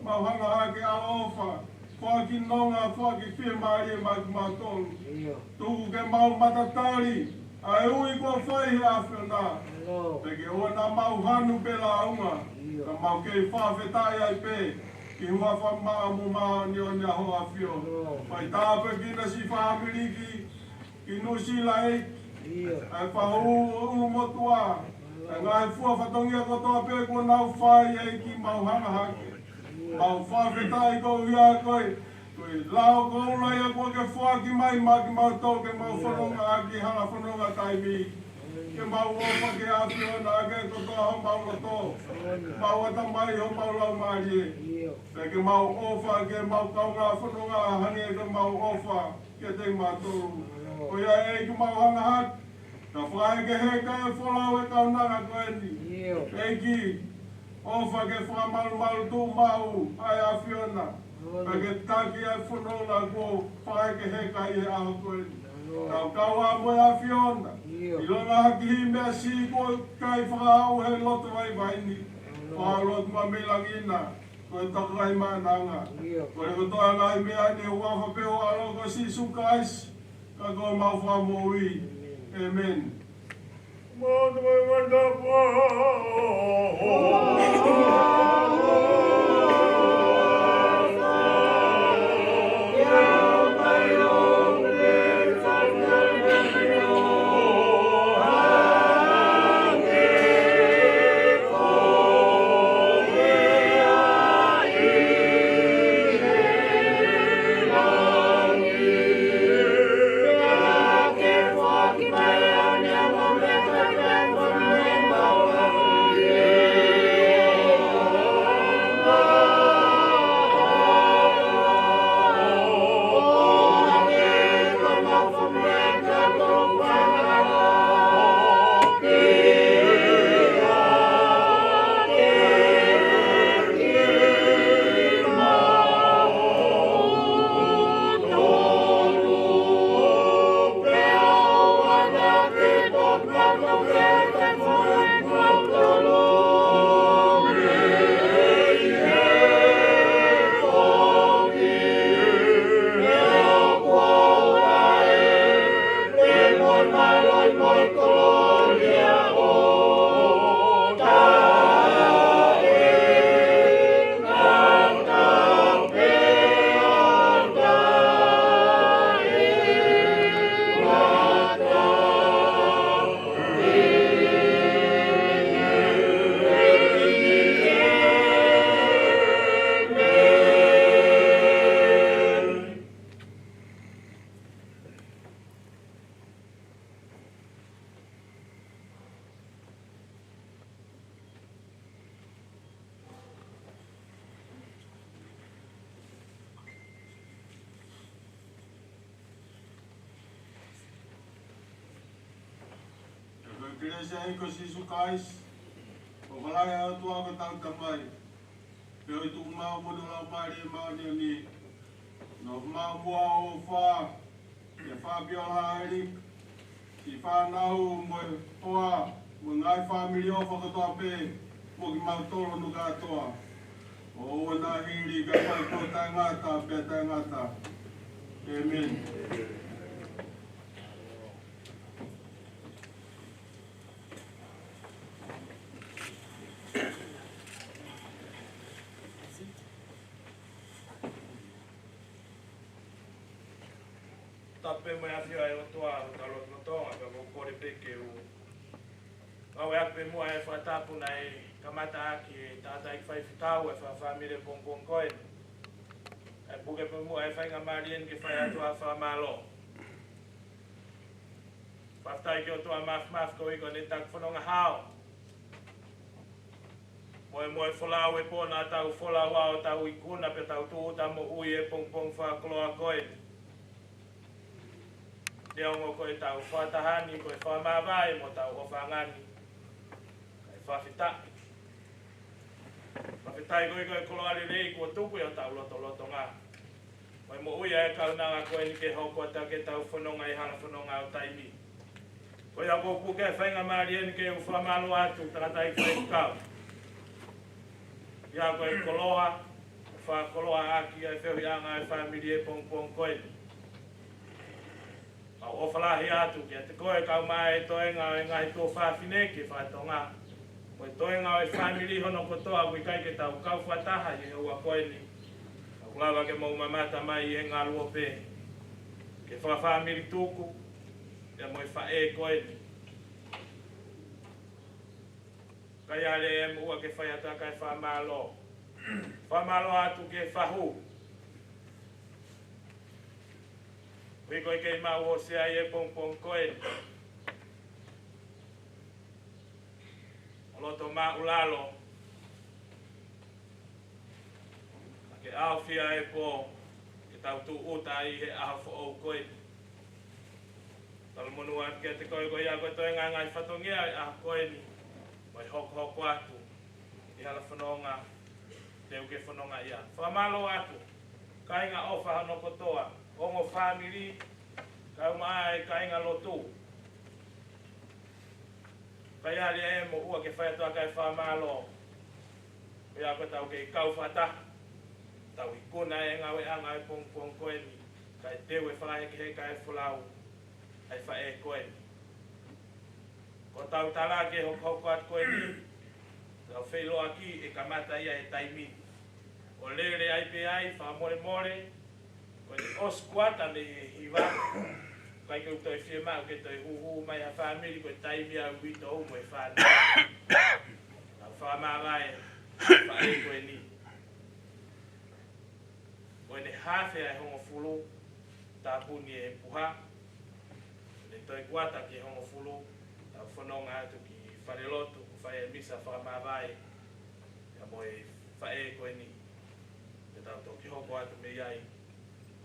Mau hanga hake ʻaloʻofa, foaki nonga, foaki fiemālie maʻa kimautolu. Tuku ke mau matatali ʻa e ui kuo fai ʻe he ʻAfiona. Pea ke ʻoua naʻa mau hanu pe lāunga, ka mau kei fakafetaʻi ai pē ki he huafa maʻa mo māʻoniʻoni ʻa ho ʻAfio. Fai tāpuekina siʻi fāmili ki, ki Nuʻusila, ʻEiki, ʻa e fahu, ʻulumotuʻa, ʻa e ngaahi fua fatongia kotoa pē kuo nau fai, ʻEiki, mau hanga hake, mau fakafetaʻi koeʻuhi ko e, ko e lao koula ia kuo ke foaki mai maʻa kimautolu ke mau fononga ʻaki he hala fononga taimi. Ke mau ʻofa ki he ʻAfiona ʻaki e kotoa homau loto, mau ʻatamai, homau laumālie. Pea ke mau ʻofa ki heʻemau kaungā fononga hangē ko ʻemau ʻofa kiate kimautolu. Ko ia, ʻEiki, mau hanga hake ʻo fakahekeheka e folau e kaunanga ko eni. ʻEiki, ʻofa ke fakamalumalu tuʻumaʻu ʻa e ʻAfiona, pea ke taki ʻa e fononga kuo fakahekeheka ʻi he ʻaho ko eni. Tau kau ā mo e ʻAfiona ʻi he ngaahi kiʻi meʻa siʻi kuo kai fakaʻau he loto vaivai ni. Fakalotu maʻu mei langi na, ko e tokolahi maʻananga. Kole kotoa e ngaahi meʻa ni ʻi he huafa pē ho ʻAlo ko Sīsū Kalaisi. Ko homau Fakamoʻui. ʻĒmeni. Ko e kelesi ʻa e ʻEiki ko Sīsū Kalaisi, ʻofa lahi ʻa e ʻOtua ko hotau Tamai, feohi tuʻumaʻu mo e Laumālie Māʻoniʻoni, nofo maʻu muʻa ʻo ʻofa, ʻi he fāpio lahi ʻa e ʻEiki, ki he fānau mo e hoa, mo e ngaahi fāmili ʻofa kotoa pē, mo kimautolu hono kātoa. ʻO ʻoua naʻa hili kae fai pē ʻo taʻengata pea taʻengata. ʻĒmeni. Tapu pē mo e ʻafio ʻa e ʻOtua ʻi hotau lotolotonga, pea ʻoku ou kole pē ke u ngāueʻaki atu pē muʻa e fakatapu naʻe kamataʻaki ʻe he tangataʻeiki faifekau ʻa e fakafāmili he pongipongi ko eni. ʻE puke pē muʻa e faingamālie ni ke fai atu ha fakamālō. Fakafetaʻi ki he ʻOtua Māfimafi koeʻuhi ko ʻene taki fononga hao. Mo e, mo e folau e pō naʻa tau folau ai ʻo tau ikuna pea tau tūʻuta moʻui he pongipongi fakakoloa ko eni. Neongo ko ʻetau fakataha ni ko e fakamāvae mo hotau ʻofaʻanga ni, kae fakafetaʻi. Fakafetaʻi koeʻuhi ko e koloa lelei kuo tuku ʻi hotau lotolotonga. Mo e moʻui ʻa e kaunanga ko eni ke hoko atu ke tau fononga ʻi he hala fononga ʻo taimi. Ko ia ʻoku ou puke e faingamālie ni ke u fakamālō atu tangataʻeiki faifekau. ʻI he koloa, fakakoloaʻaki ʻa e feohiʻanga ʻa e fāmili he pongipongi ko eni. Mau ʻofa lahi atu kiate koe kae ʻumaʻā e toenga ʻo e ngaahi tuofāfine ki he fakatonga. Mo e toenga ʻo e fāmili hono kotoa ʻoku ʻikai ke tau kau fakataha ʻi he houa ko eni. Ka ʻoku lava ke mou mamata mai ʻi he ngaluope ki he fakafāmili tuku, pea mo e faʻē ko eni. Kae ʻai leva ʻe moʻua ke fai atu ʻa e fakamālō. Fakamālō atu ki he fahu. Koeʻuhi ko e kei maʻu ʻo sea ʻi he pongipongi ko eni. ʻO loto māʻulalo. Ke ʻaofia e pō, ke tau tūʻuta ai he ʻaho foʻou ko eni. Talamonū atu kiate koe ko ia ko e toenga ngaahi fatongia ʻo e ʻaho ko eni. Mo e hokohoko atu ʻi he hala fononga, teu ke fononga ia. Fakamālō atu, kāinga ʻofa hono kotoa, ongo fāmili, kae ʻumaʻā e kāinga lotu. Kae ʻai leva ʻe moʻua ke fai atu ʻa e fakamālō. Pea ko ʻetau kei kau fakataha, tau ikuna e ngāueʻanga ʻo e pongipongi ko eni, kae teu e fakahekeheka e folau, ʻa e faʻē ko eni. Ko ʻetau tala ki he hokohoko atu ko eni, ʻetau feʻiloaki ʻe kamata ia he taimi ni. ʻO lele ai pē ai, fakamolemole, ko e ʻosi kuata mei he hiva, ʻikai ke u toe fiemaʻu ke toe hūhū mai ha fāmili, ko e taimi ʻa e uitou mo e fānau. Tau fakamāvae, faʻē ko eni. Ko ʻene hafe ʻa e hongofulu, tāpuni e puha, ne toe kuata ki he hongofulu, tau fononga atu ki falelotu, ʻo fai e misa fakamāvae, ia mo e faʻē ko eni, ke tau toki hoko atu mei ai,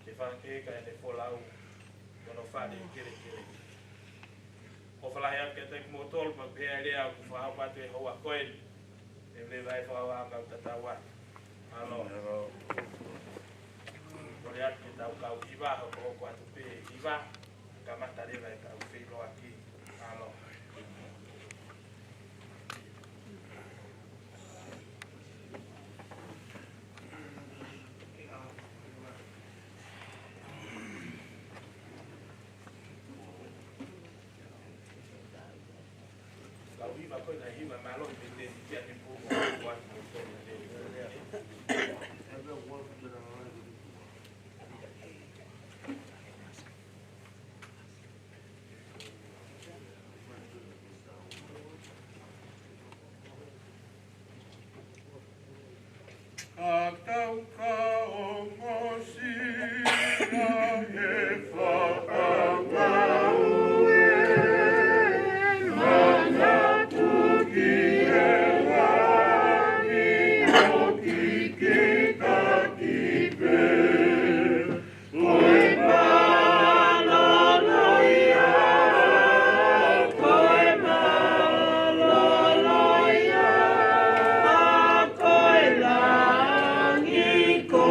ke fakaheka ʻene folau, ki hono fale kelekele. ʻOfa lahi atu kiate kimoutolu, pea pehē ʻa e lea ʻoku fakahoko atu he houa ko eni. ʻE leva e fakahā mau tatau atu. Mālō. Mālō. Kole atu ke tau kau hiva, hokohoko atu pē hiva. Kamata leva e kau feʻiloaki. Mālō. Kau hiva ko ena hiva mālohi pē te ni kia ni pō mo kua ni mo tō ni te. Ka tau ka ongosia he fakangāue, manatu ki he langi ʻo kikitaki pē. Ko e mālōlō ia, ko e mālōlō ia, ko e langi ko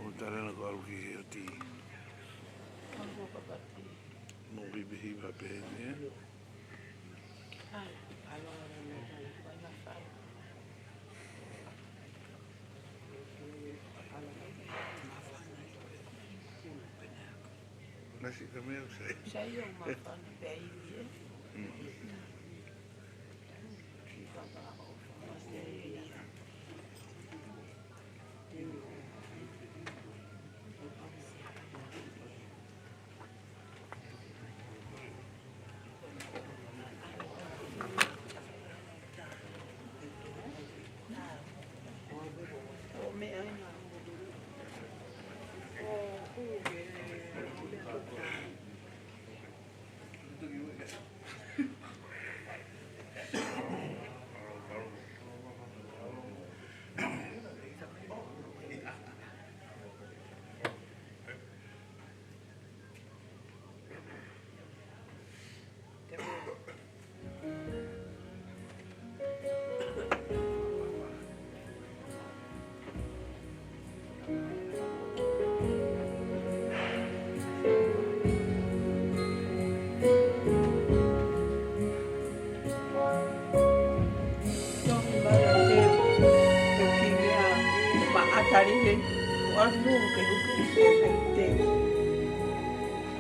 ʻO tala na ko alu ki he oti. Mo bibihi ma pehē ni, ē? Nasi kami yang saya. Saya yang makan baby, ya. Hmm.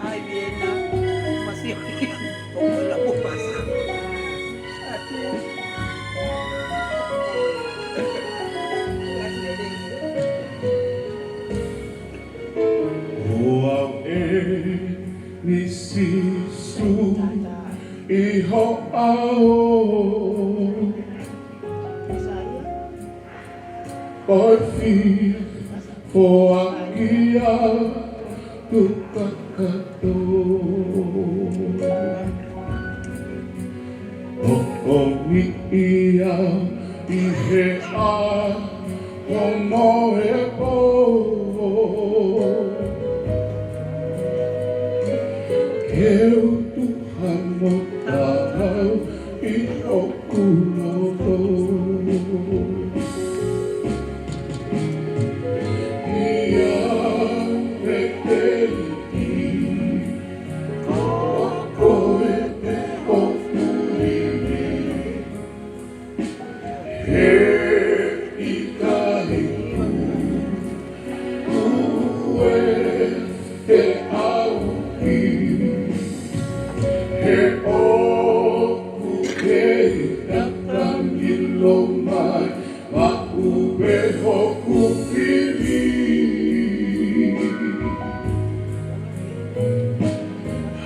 Ai, bien, ¿no? Demasiado. Como la puedo pasar. ʻOku ou ʻi he Sīsū ʻi ho ʻao. ʻOku ou fie foaki atu kakato. ʻOku ou ʻi he ʻaho mo e pō. Ke u tuha mo taau ʻi hoku loto. ʻIa ʻEiki, ko koe pē hoku ivi. He ʻikai tuku ʻe he ʻauhi, he ʻoku kei tatangi lōmai, maʻu pē hoku fili.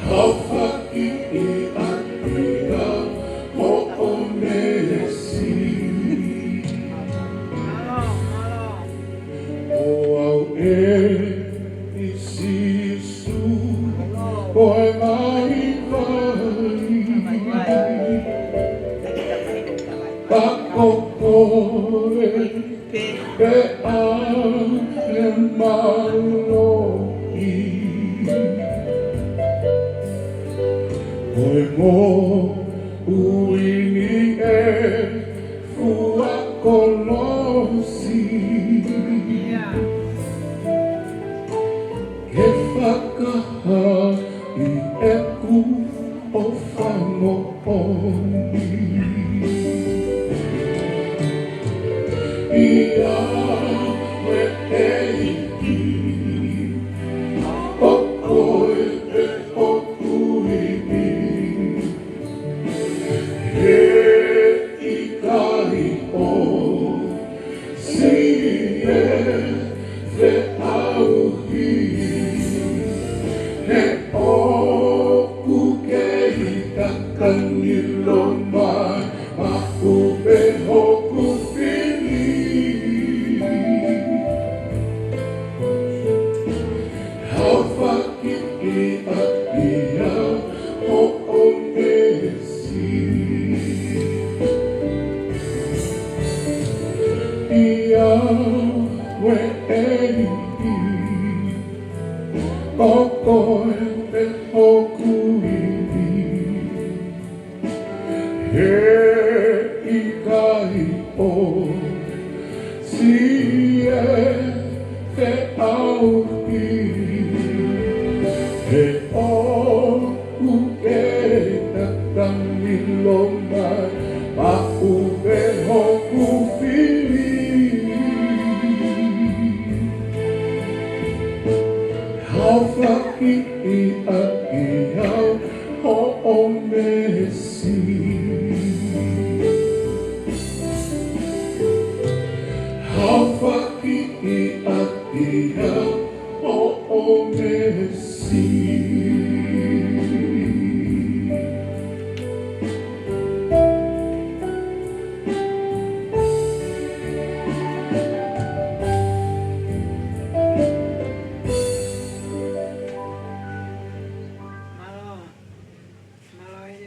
Haʻu ʻo fakakikihi ʻaki au, hoʻo meesi. ʻOku ou ʻi he Sīsū, ko e ngaahi vai. Ka ko koe pē ʻa e mālohi. Ko e moʻui ni ʻe fua kolosi. Ke fakahā ʻi heʻeku ʻofa moʻoni. ʻIa ʻEiki, ko koe pē hoku ivi. He ʻikai ʻo siʻi e feʻauhi, he ʻoku kei tatangi lōmai, maʻu pē hoku fili. Haʻu ʻo fakakikihi ʻaki au, hoʻo meesi. ʻIa ʻEiki, ko koe pē hoku ivi. He ʻikai ʻo siʻi e feʻauhi, he ʻoku kei tatangi lōmai, maʻu pē hoku fili. Haʻu ʻo fakakikihi ʻaki au, hoʻo meesi. Haʻu ʻo fakakikihi ʻaki au, hoʻo meesi. Mālō. Mālō e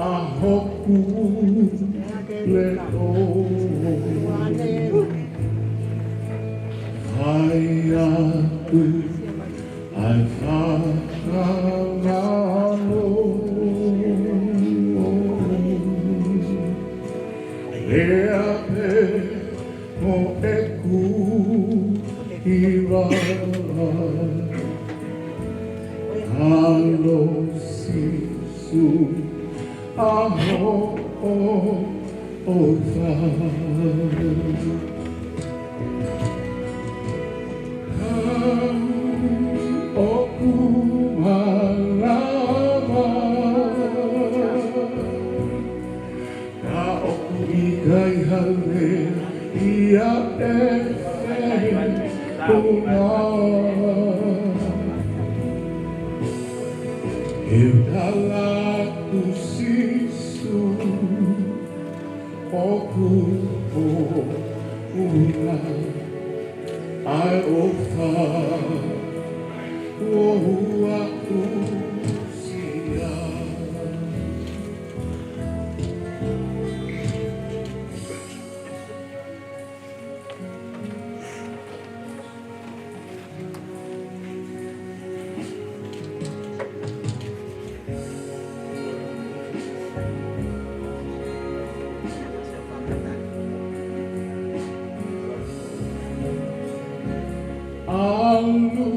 ʻa hoku leʻo. Fai atu ʻa e fakamālō. Lea pē mo ʻeku hiva. Mālō Sīsū, ʻa hoʻo ʻofa. Ka ʻoku malava, ka ʻoku ʻikai hale ia e feʻunga. Ke u tala atu Sīsū, ʻoku hounga ʻa e ʻofa kuo u aʻusia. ʻAlu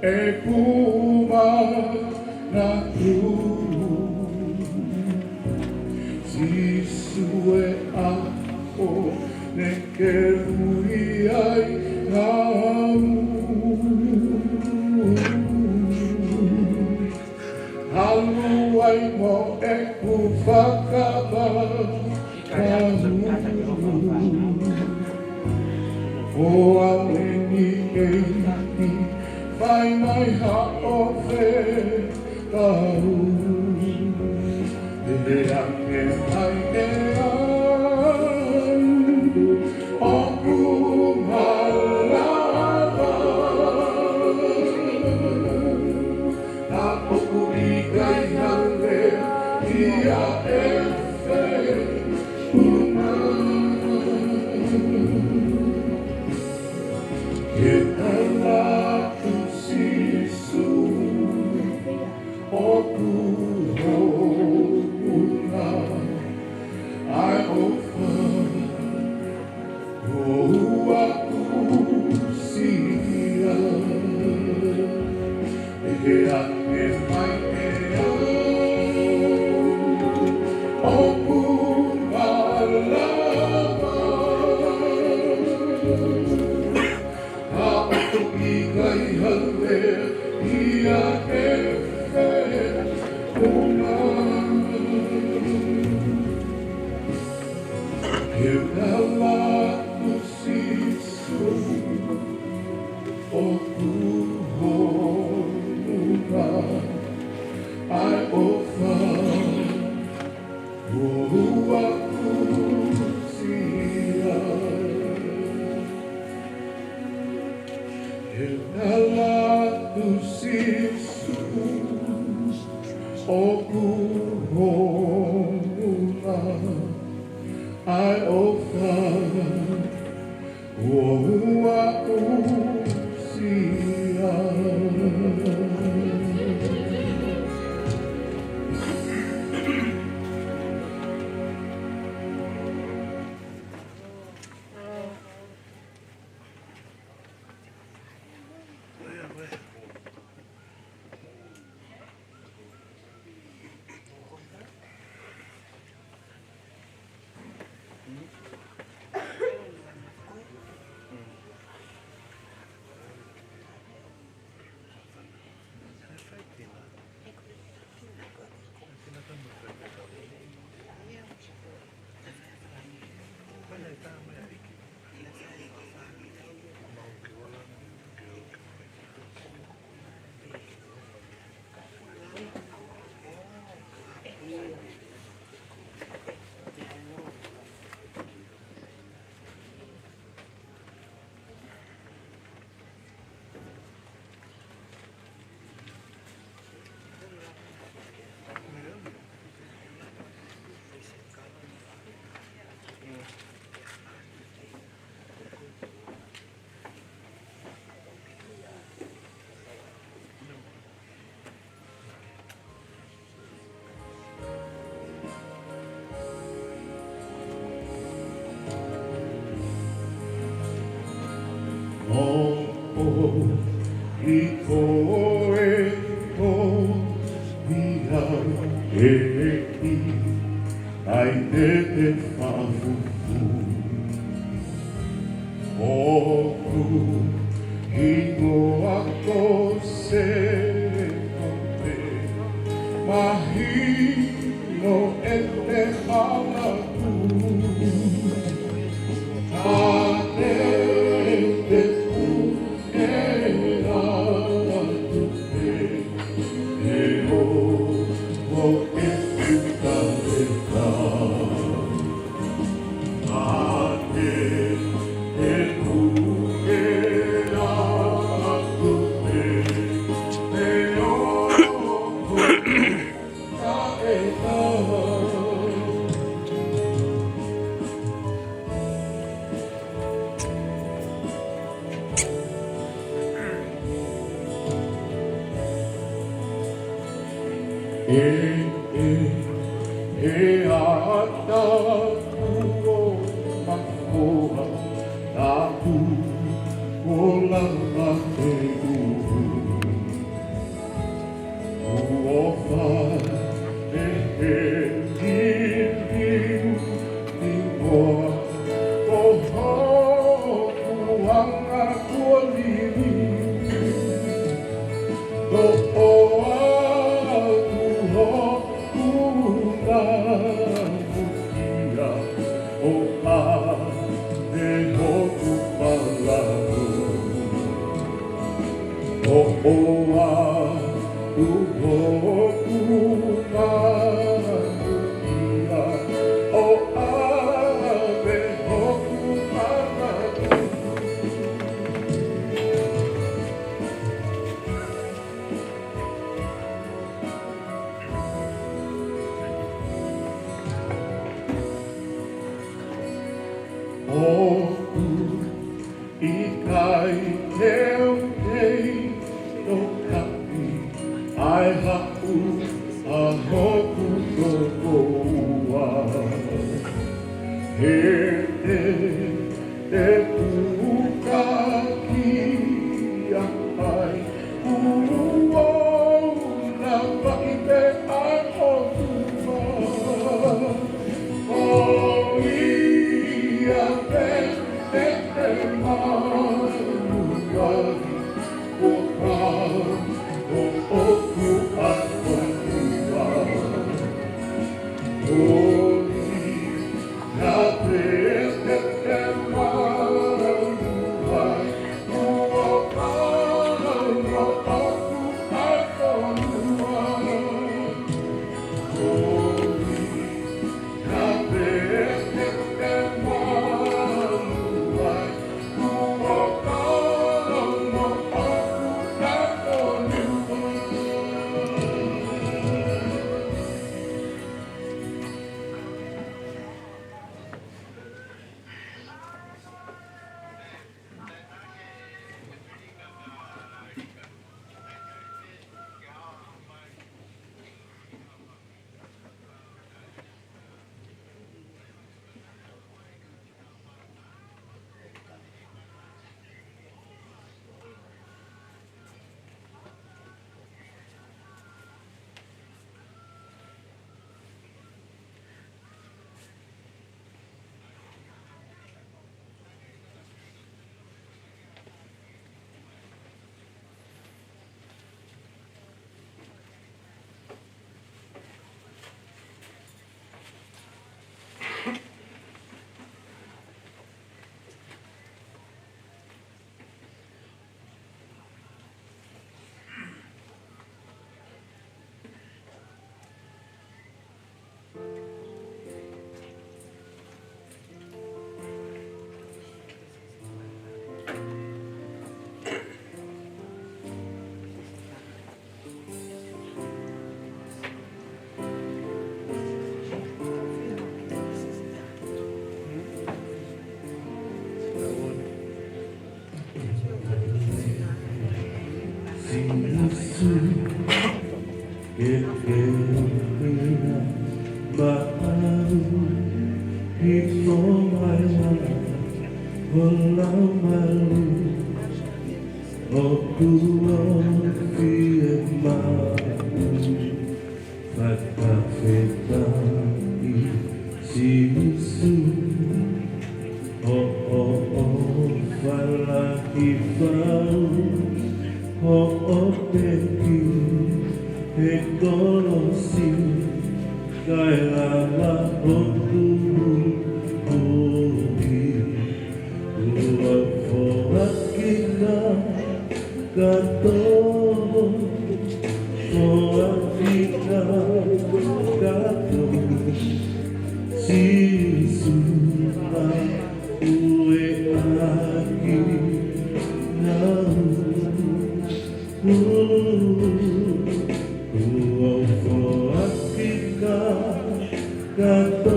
ʻeku manatu, Sīsū e ʻaho ne ke ui ai au. ʻAlu ai mo ʻeku fakavavevave. Ko au eni ʻEiki, fai mai haʻo fekau. Pehē ange mai ʻe au, ʻoku malava. Ka ʻoku ʻikai hale ia e feʻunga. Ke u tala atu Sīsū, ʻoku hounga ʻa e ʻofa kuo u aʻusia. Pehē ange mai ʻe au, ʻoku malava. Ka ʻoku ʻikai hale ia e feʻunga. Ke u tala atu Sīsū, ʻoku hounga ʻa e ʻofa kuo u aʻusia. Ke u tala atu Sīsū, ʻoku hounga ʻa e ʻofa kuo u aʻusia. ʻOku ʻi koe ko ia ʻEiki, ʻai te te fakafufū. ʻOku hingoa ko Sēkope, mahino ʻene hala. ʻE, ʻe, ʻe ata kuo makoa, tapu kuo lava e uhu. Kuo fai ʻe he liliu ni koa, ko hoku anga kuo liliu. Ko ʻoatu hoku nganuʻia, ʻo ʻave hoku palani. ʻO ʻoatu hoku nganuʻia, ʻo ʻave hoku palani. ʻOku ʻikai ke u kei nokaʻi, ʻa e haʻu ʻa hoku tokoua. He te te tukakia mai, kuo u lava ʻi he ʻaho ua. Ko ia pē te te manuʻia, ko au, ko hoku ʻAtonua. Ko ia pē te te manuʻia, ko au, ko hoku ʻAtonua. ʻOku ou fiemaʻu fakafetaʻi Sīsū, hoʻo ʻofa lahi fau, hoʻo pekia he kolosi, kae lava hoku moʻui. Kuo u foaki kātoa, foaki kātoa, Sīsū ʻoku ʻiate au. Kuo u foaki kātoa,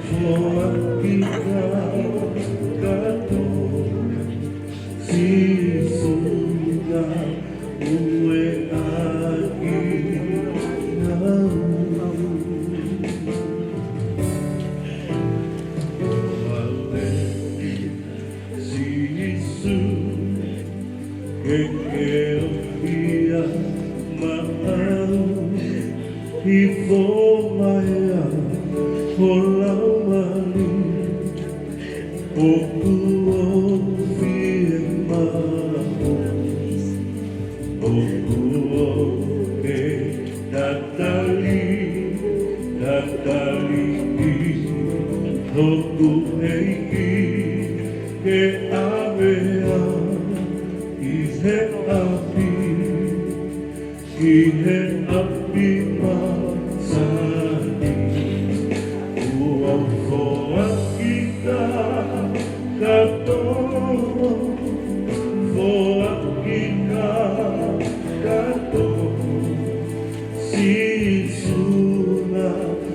foaki kātoa, Sīsū ʻoku ʻiate au. Sīsū, ke ke ʻohake maʻau, hifo mai ā ho Laumālie, ʻoku ou fiemaʻu, ʻoku ou tatali, tatali hoku ʻEiki, ke ʻave au ki he ʻapi, ki he ʻapi masani. Kuo u foaki kātoa, foaki kātoa, Sīsū ʻoku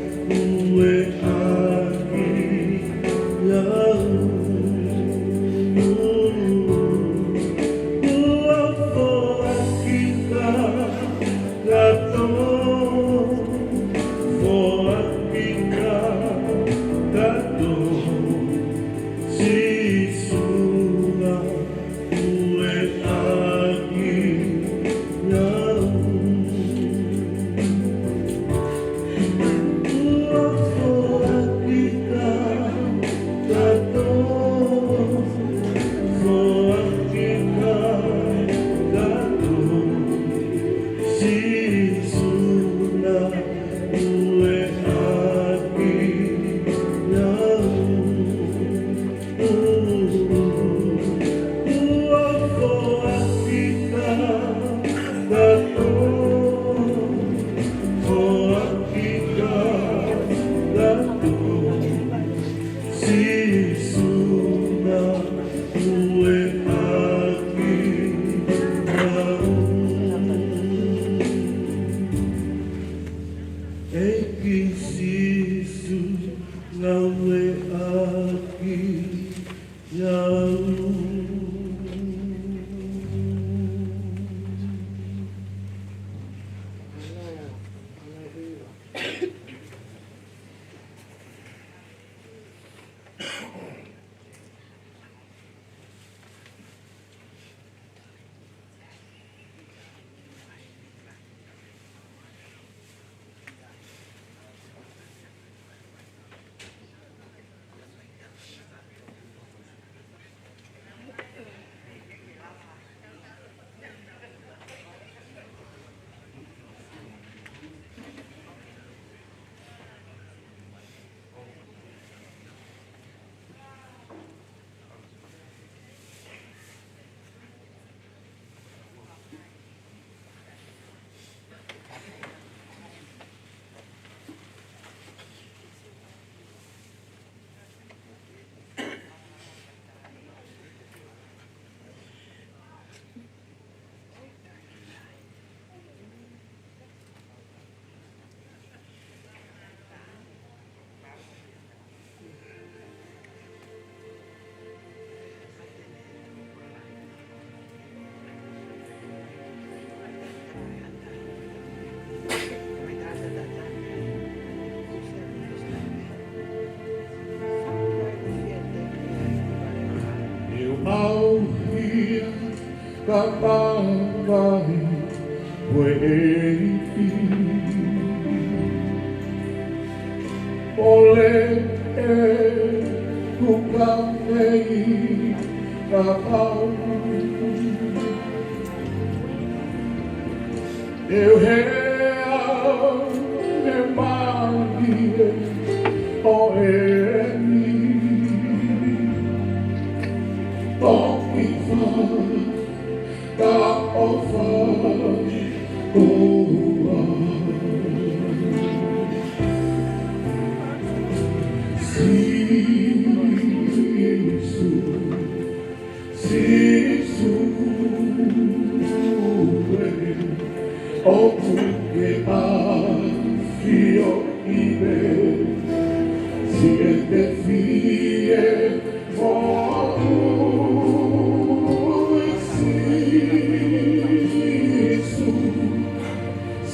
ʻiate au. Kuo u foaki kātoa, foaki kātoa, Sīsū ʻoku ʻiate au. Kuo u foaki kātoa, foaki kātoa, Sīsū ʻoku ʻiate au. Kuo u foaki kātoa, foaki kātoa, Sīsū ʻoku ʻiate au. ʻEiki Sīsū, ʻoku ʻiate au. Ka mavahe, ʻEiki, ʻoku ou kau nei kapau. ʻE hē au he mālie ʻo eni. Toki fai ka ʻofa ʻoua. Sīsū, Sīsū ē, ʻoku ke ʻafioʻi pē, siʻete fie moʻui. Sīsū,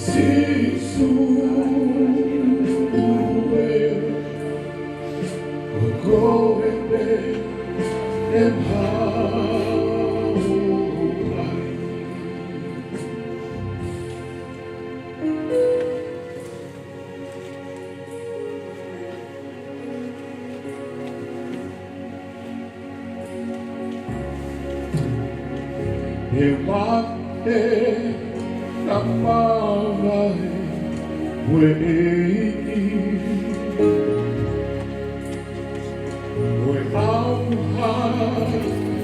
Sīsū ē, ko koe pē ʻe maʻu ai. He mate ka mavahe, ʻEiki, ʻoku ou ʻauha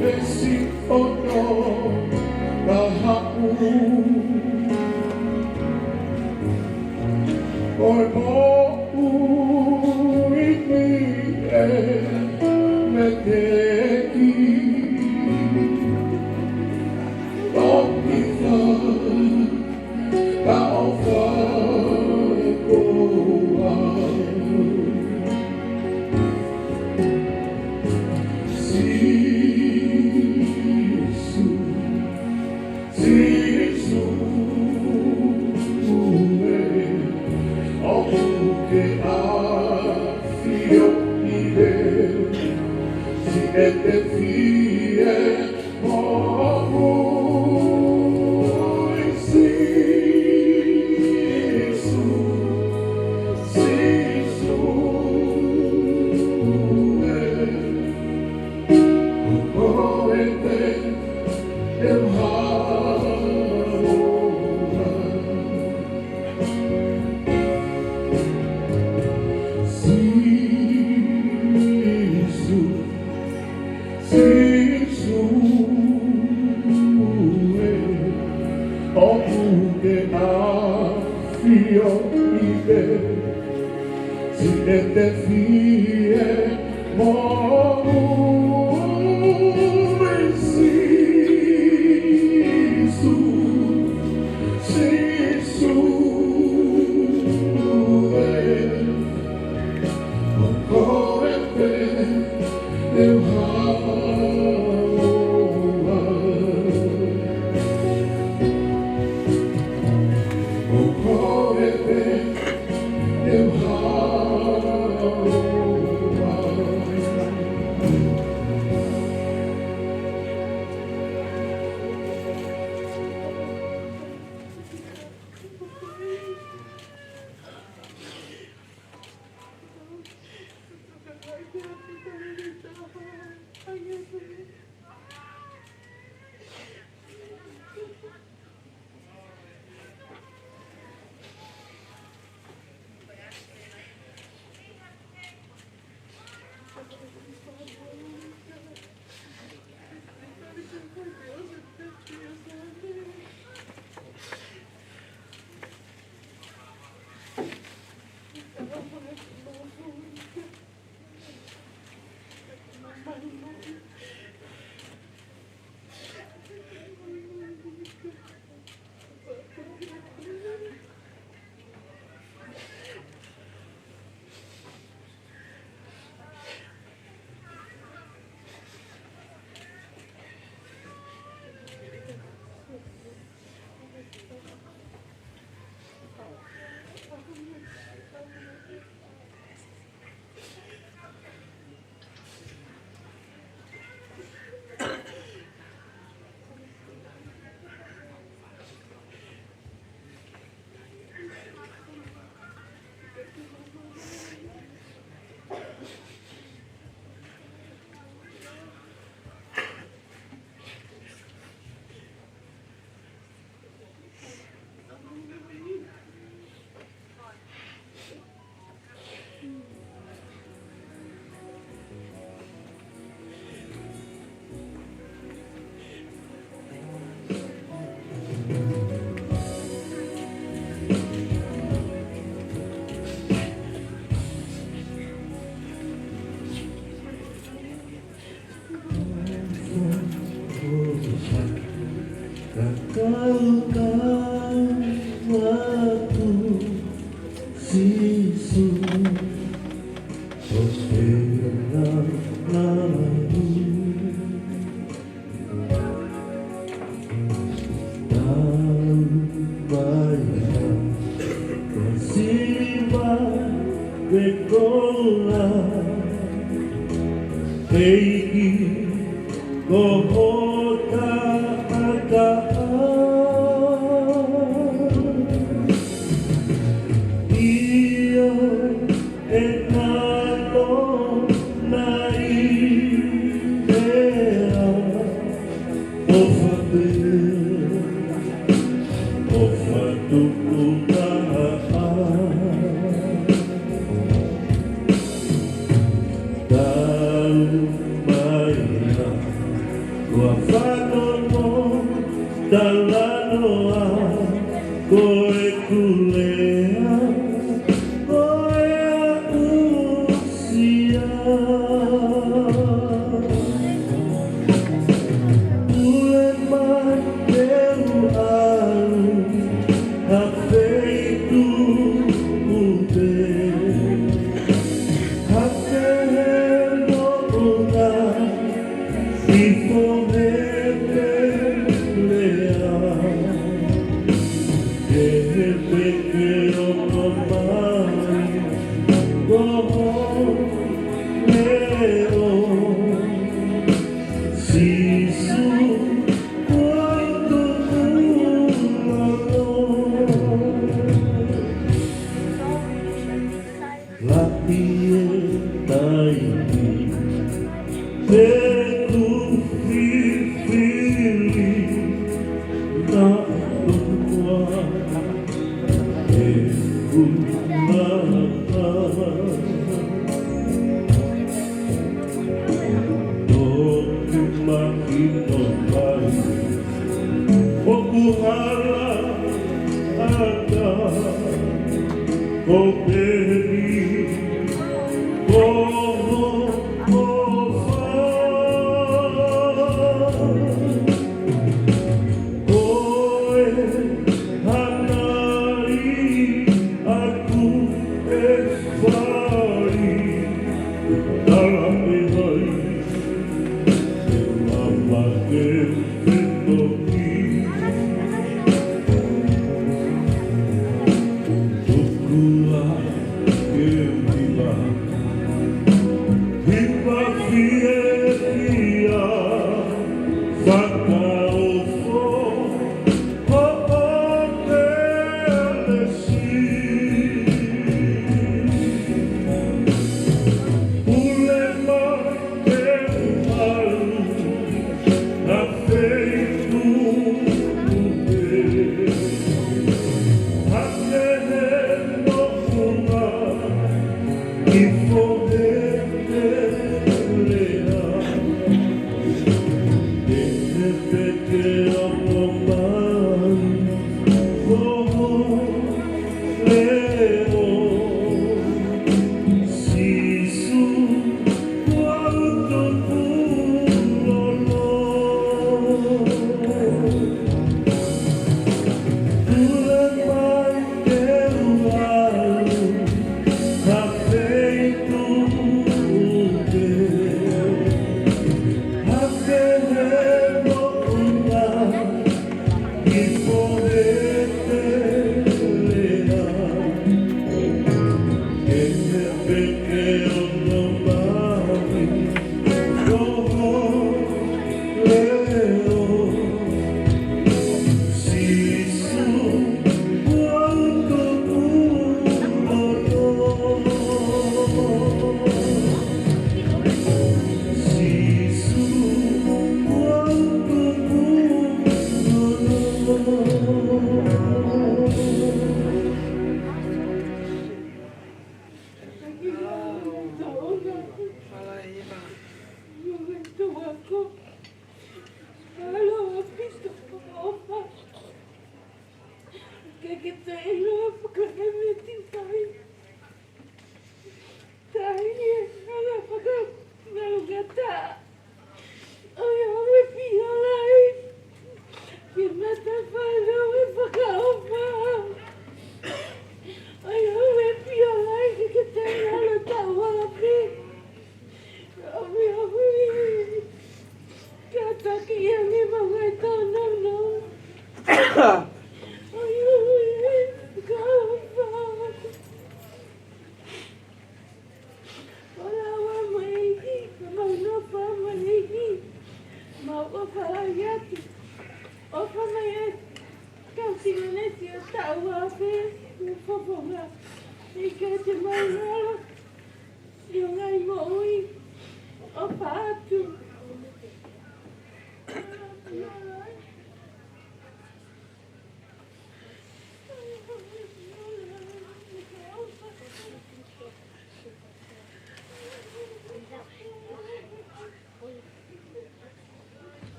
he siʻoto ka haʻu. ʻOku ou moʻui ni ē meiate koe. Toki fai ka ʻofa ʻoua. Sīsū, Sīsū ē, ʻoku ke ʻafioʻi pē, siʻete fie moʻui. Sīsū, Sīsū ē, ko koe pē ʻe maʻu ai. Sīsū, Sīsū ē, ʻoku ke ʻafioʻi pē, siʻete fie moʻui. Sīsū, Sīsū ē, ko koe pē ʻe maʻu ai. Ko koe pē ʻe maʻu ai. Aukau atu Sīsū, ʻo te na nau. Tau mai ha siliva pe koula, ʻEiki, ko ho taʻataʻa. ʻIo, ʻe naʻo na ʻi hea, ʻofa pē, ʻofa tuʻu taha. Tau mai ha, ʻoua fanongo, talanoa, ko ʻeku lea, ko e aʻusia. Pule mai ke u ʻalu ha feituʻu pē, ha kehe moʻunga, hifo he Petelea. Kehe pē ke ʻomai ko ho leʻo, Sīsū, ko ho tuʻu lolo. Lapi e taimi, ʻeku fifili, na ʻotua, ʻeku mata. Toki mahino mai, ʻoku hala ʻa e ʻOtua, ko peni, ko ho ʻofa. Ko e hana ʻi ʻaku e fai, tala pe hai, e mama ke fetoki. Tuku ā ke u hiva, hiva fiefia, fakaofo hoʻo kelesi. Pule mai ʻIa, ni mau ngai tau nau nau. ʻOiauē, ka fa. ʻOla ua mai ki, ka mau nofo mai ki. Mau ʻofa lahi atu. ʻOfa mai atu. Kau sino ne sio taua pe, ʻofa fonga. ʻIkai te mau ngalo. Sio ngai moʻui. ʻOfa atu.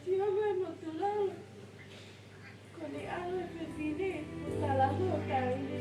Sio mai mo tolalo. Ko ne ʻalu e fefine, ʻo tala ho taʻahine.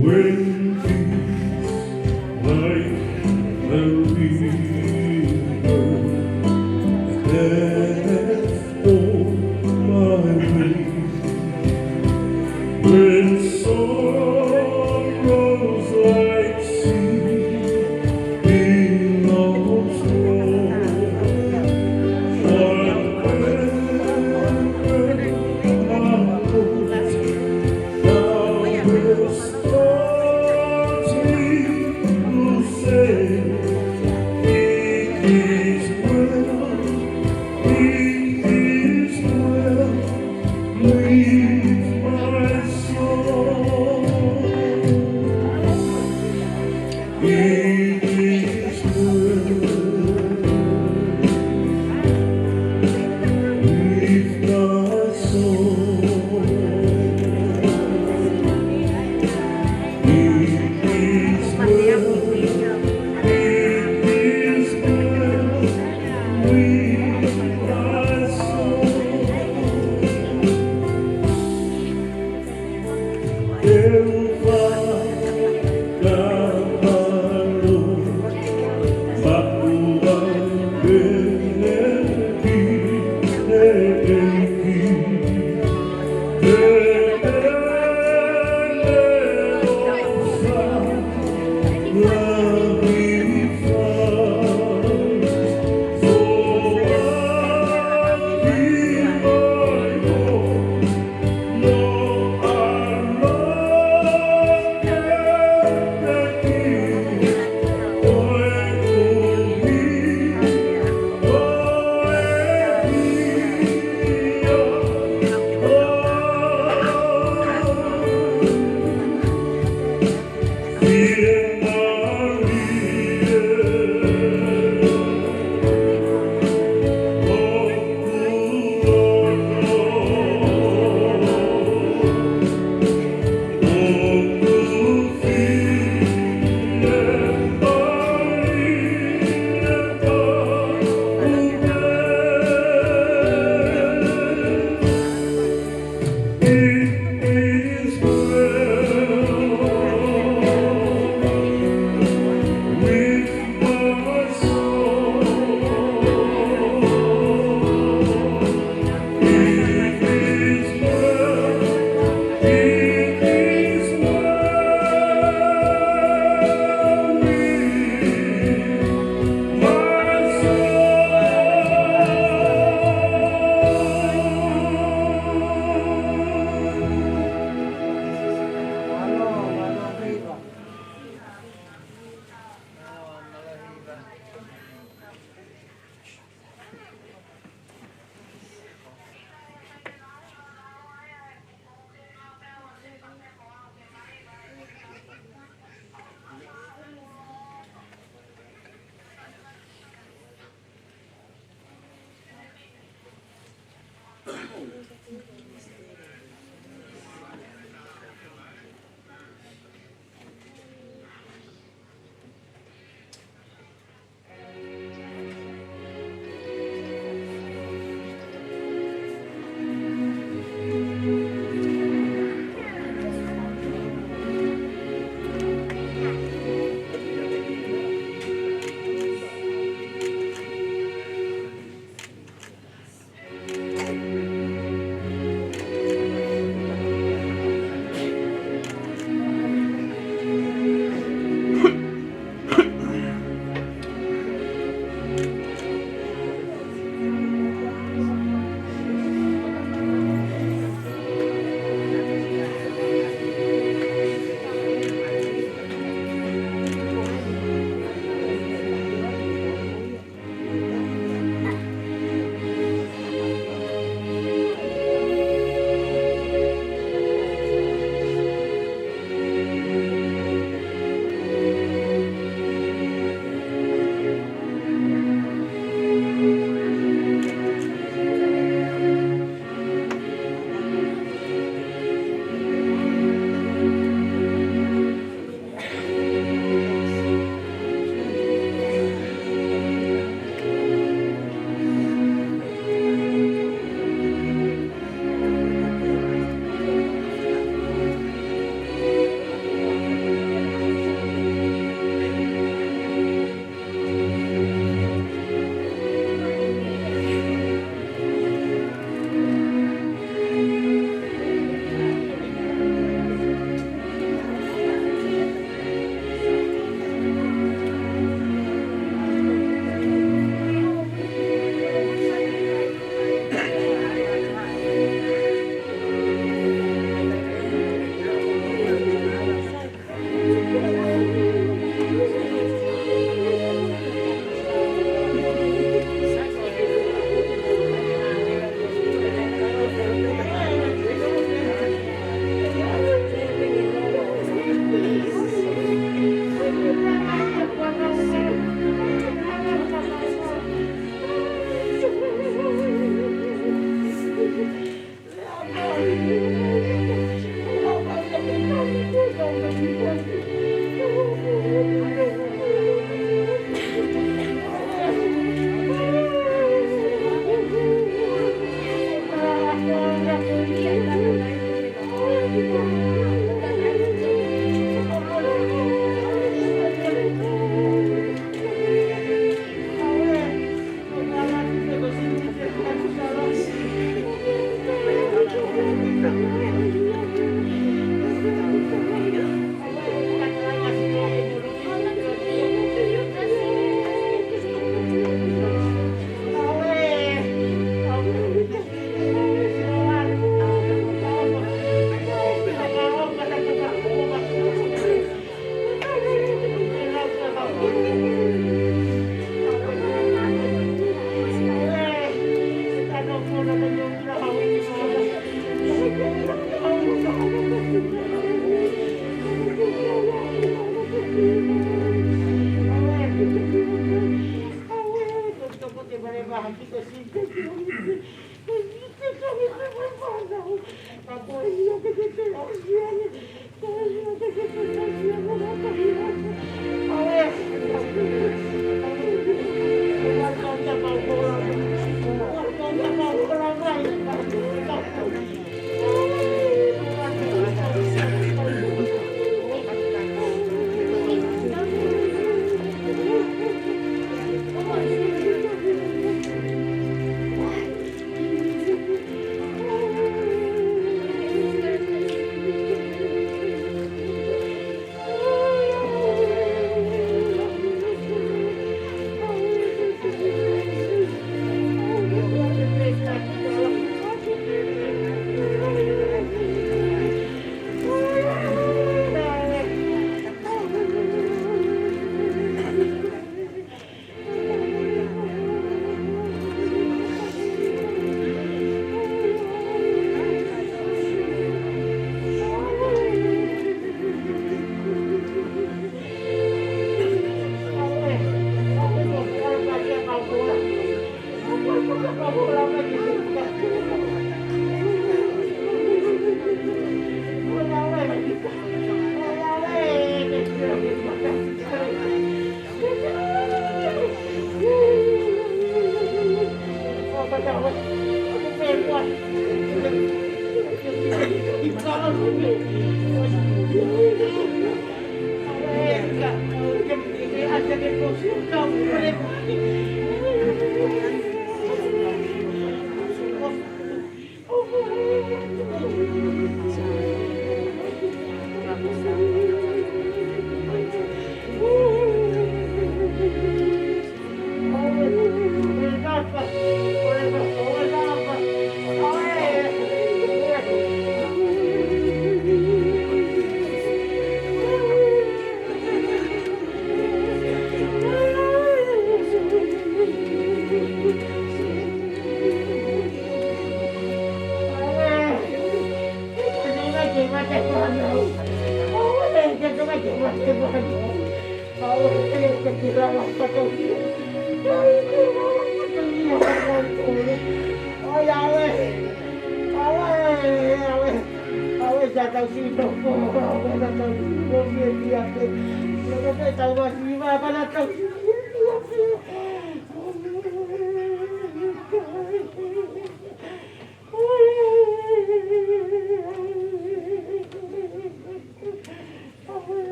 When peace like the river that has flown my way, when sorrows like sea billows roll, whatever my lot, thou wilt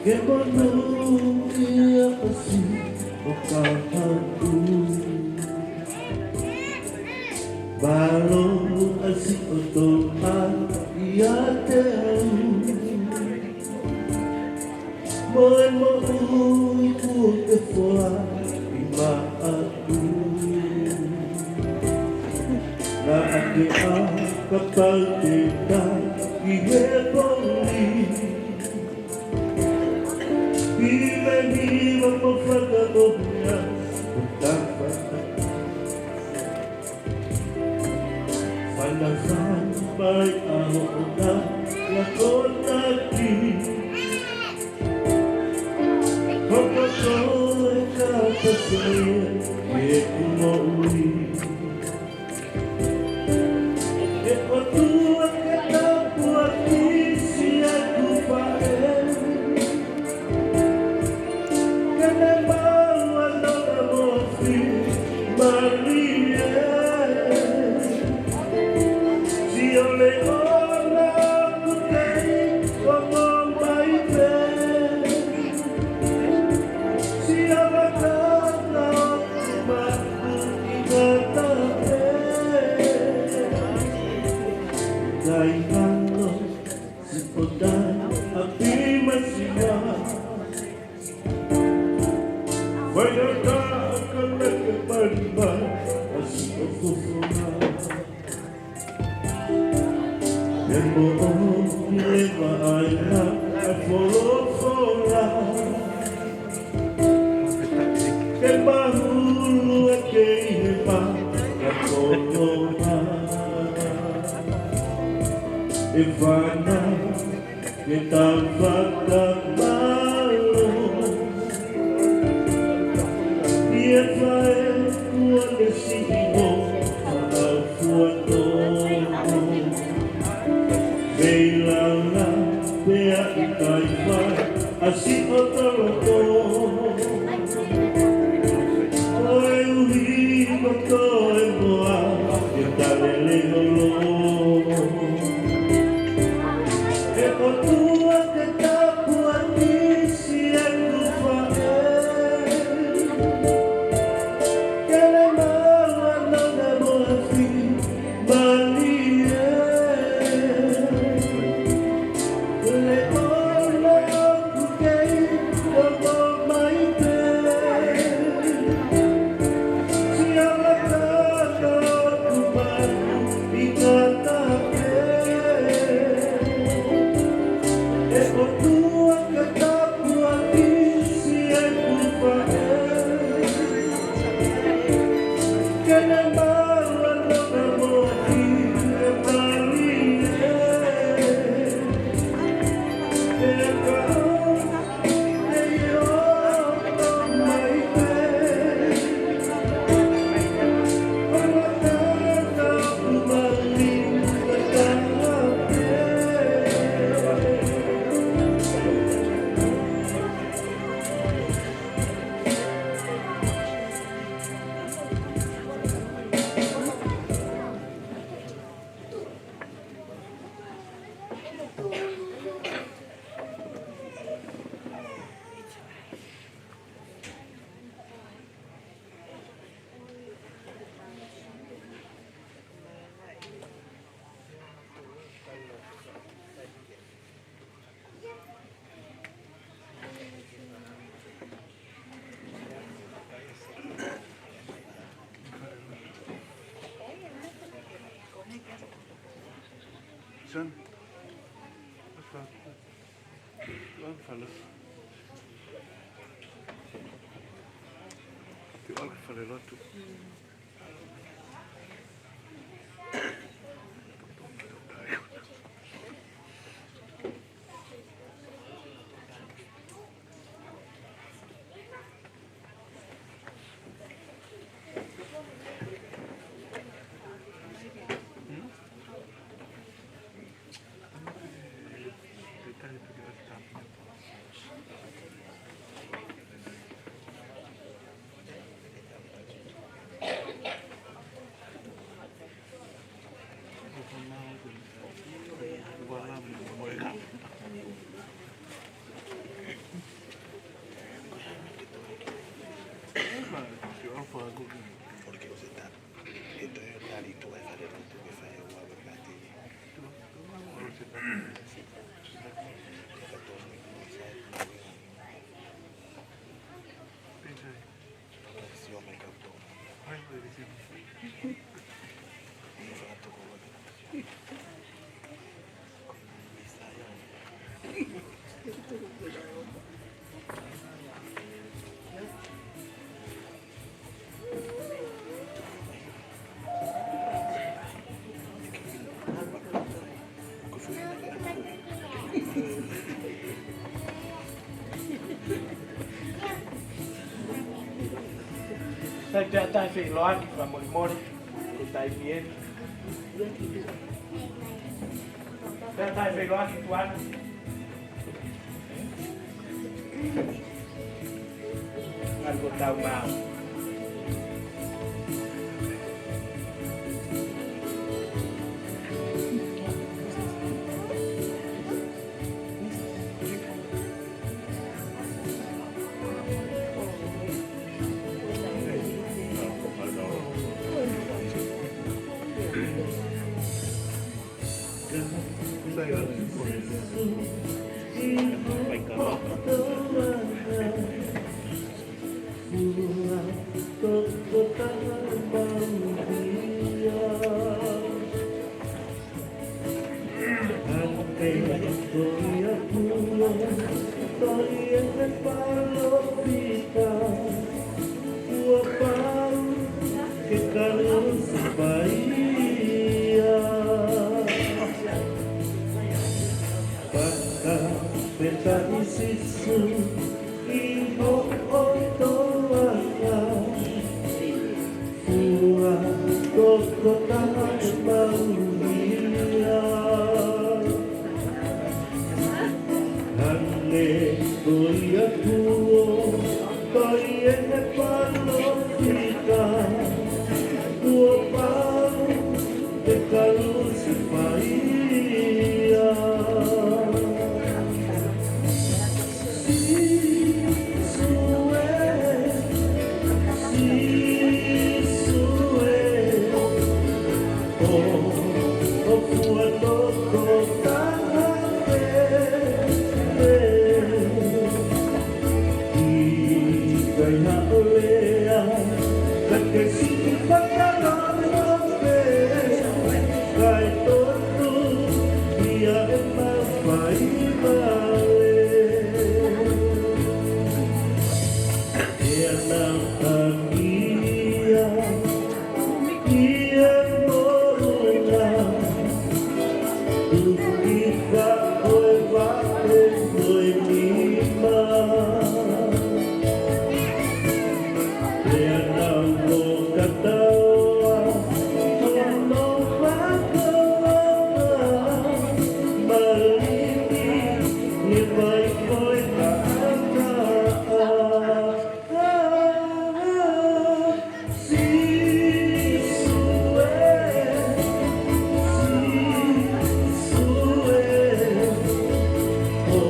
Ke monūʻia ʻa siʻo kahaʻu. Mālō ʻa siʻoto ʻa ia te au. Mo e moʻui kuo ke foaki maʻaku. Naʻa ke ʻā kapau te ta ki he poli. Hiva hiva mo fakamohia mo tafata. Fana fana mai a hoʻona ia konaki. Hoko koe ka pese e kumoʻui. ʻE ʻOtua ke tāpuekina siʻeku faʻē. Ke ne maʻu ʻa e nonga moʻui mālie. Sio leʻona ʻoku kei ongo mai pē. Sio leʻona ʻoku maʻu ʻi ngata pē. Kai hano siʻoto ʻapi masiva. Waiata ka meke palipa a siʻo kofona. He moʻoni leva ʻa e folofola. Ke mahulu ʻa e kei hema ka kono ma. ʻE fana ke tau fakamālō. Ke fai kuo ne siʻi mo faʻa fuanoa. Kei langa pea ʻikai fai ʻa siʻoto loto. Koeʻuhi ko toe moa ke talele holo. ʻE ʻOtua ke tāpuekina siʻeku faʻē. Ke ne maʻu ʻa e nonga mo e fiemālie. Leʻo loku kei loko mai pē. Siʻa laka ka ku maku i kata pē. ʻE ʻOtua ke tāpuekina siʻeku faʻē. Ke ne maʻu ʻa e nonga mo e fiemālie. Ke ka Son, what's up? Tuʻa ki fale. Tuʻa ki falelotu. Sai, pea taʻe feʻiloaki fakamolemole, ko e taimi eni. Pea taʻe feʻiloaki tuʻa. Ngalo ko tau mau. Fakafetaʻi Sīsū ʻi hoʻo toafa. Ko ia kuo tohi ʻe he palōfita, kuo pau ke kalusefai ia. Sīsū ē, Sīsū ē, ʻo, ʻo fua tokotaha pē, pē. ʻIkai haʻo lea, ka ke siʻi fakalaua pē, kae tonu ia ʻemau fai vale. ʻE ana kania ia moʻunga, tuki ka ko e vaʻe mo e nima. ʻE ana uo kataoa, hono makaoa, malini, ne mai ko e taʻataʻa. Sīsū ē, Sīsū ē, ʻo,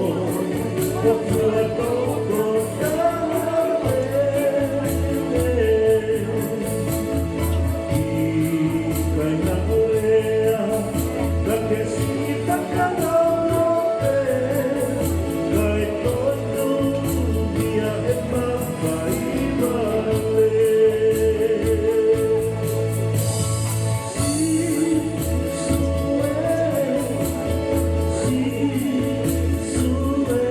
ʻo fua tokotaha pē. ʻIkai haʻo lea, ka ke siʻi fakalaua pē, kae tonu ia ʻemau fai vale. Sīsū ē, Sīsū ē,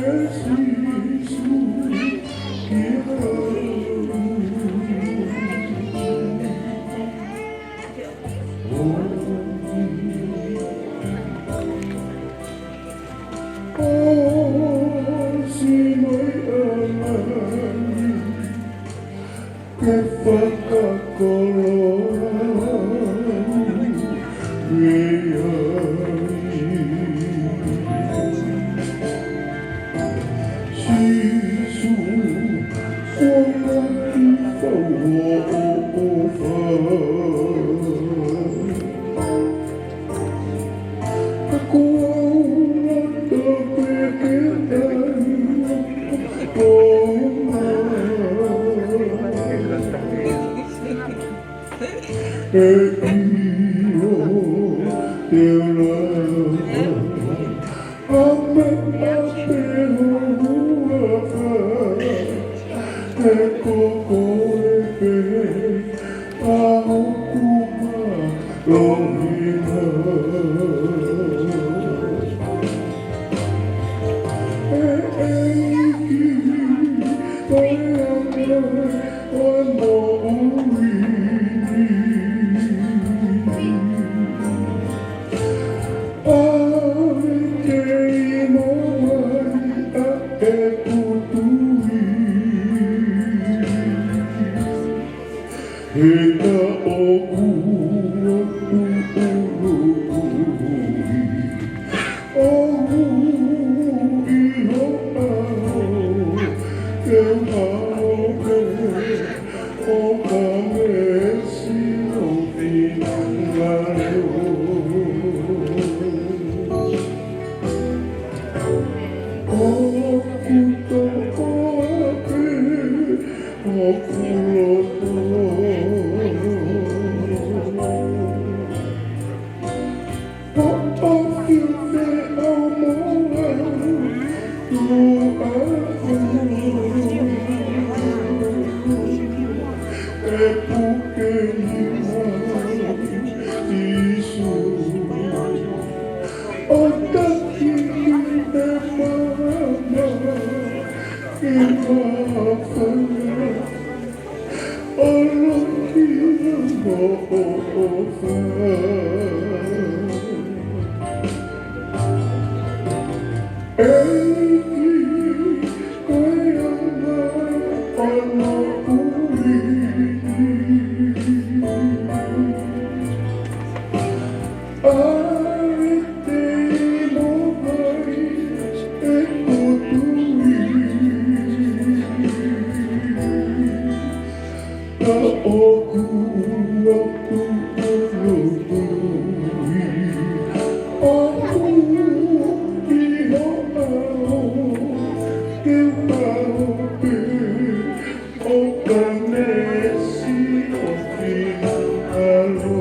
Ke fakakoloa mei ai. Sīsū, ko e kiʻi fau ʻoʻofa. Ka ko au loto pē ke ʻai ʻo ma. ʻE ʻio, te u lava ʻa meʻa pē ʻo huafa, ʻe ko koe pē ʻa hoku mālohinga. ʻE ʻEiki, ko e anga ʻo e moʻui ni. ʻAi ke ʻi mo ai ʻa ʻeku tui. He ka ʻoku ou tui, ʻoku ʻi ho ʻao, ke u hao pē ʻo ka mesi ʻo finangalo. ʻOku toʻo pē hoku loto. ʻO ʻoku te ʻo mo au, tuʻa ʻoku e puke ni mai Sīsū. ʻO taki ki te mama, ke mafana ʻo loki mo ʻofa. ʻEiki, ko e anga ʻo e moʻui ni. ʻAi ke ʻi mo ai ʻeku tui. Ka ʻoku ou tui, ʻoku ʻi ho ʻao, ke u hao pē ʻo ka mesi ʻo finangalo.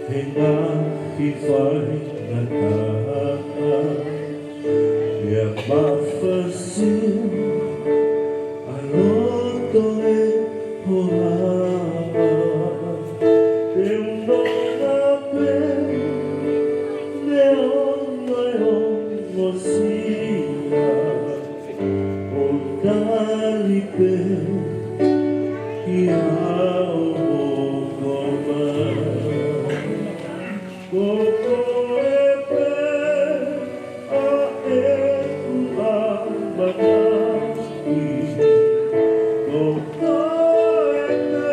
He ngaahi faingataʻa ia mafasi ʻa loto e hoa. Te u nonga pē neongo e ongosia. ʻO tali pē ki he ʻOtua. Ko koe pē ʻa ʻeku ʻamanaki. Ko koe pē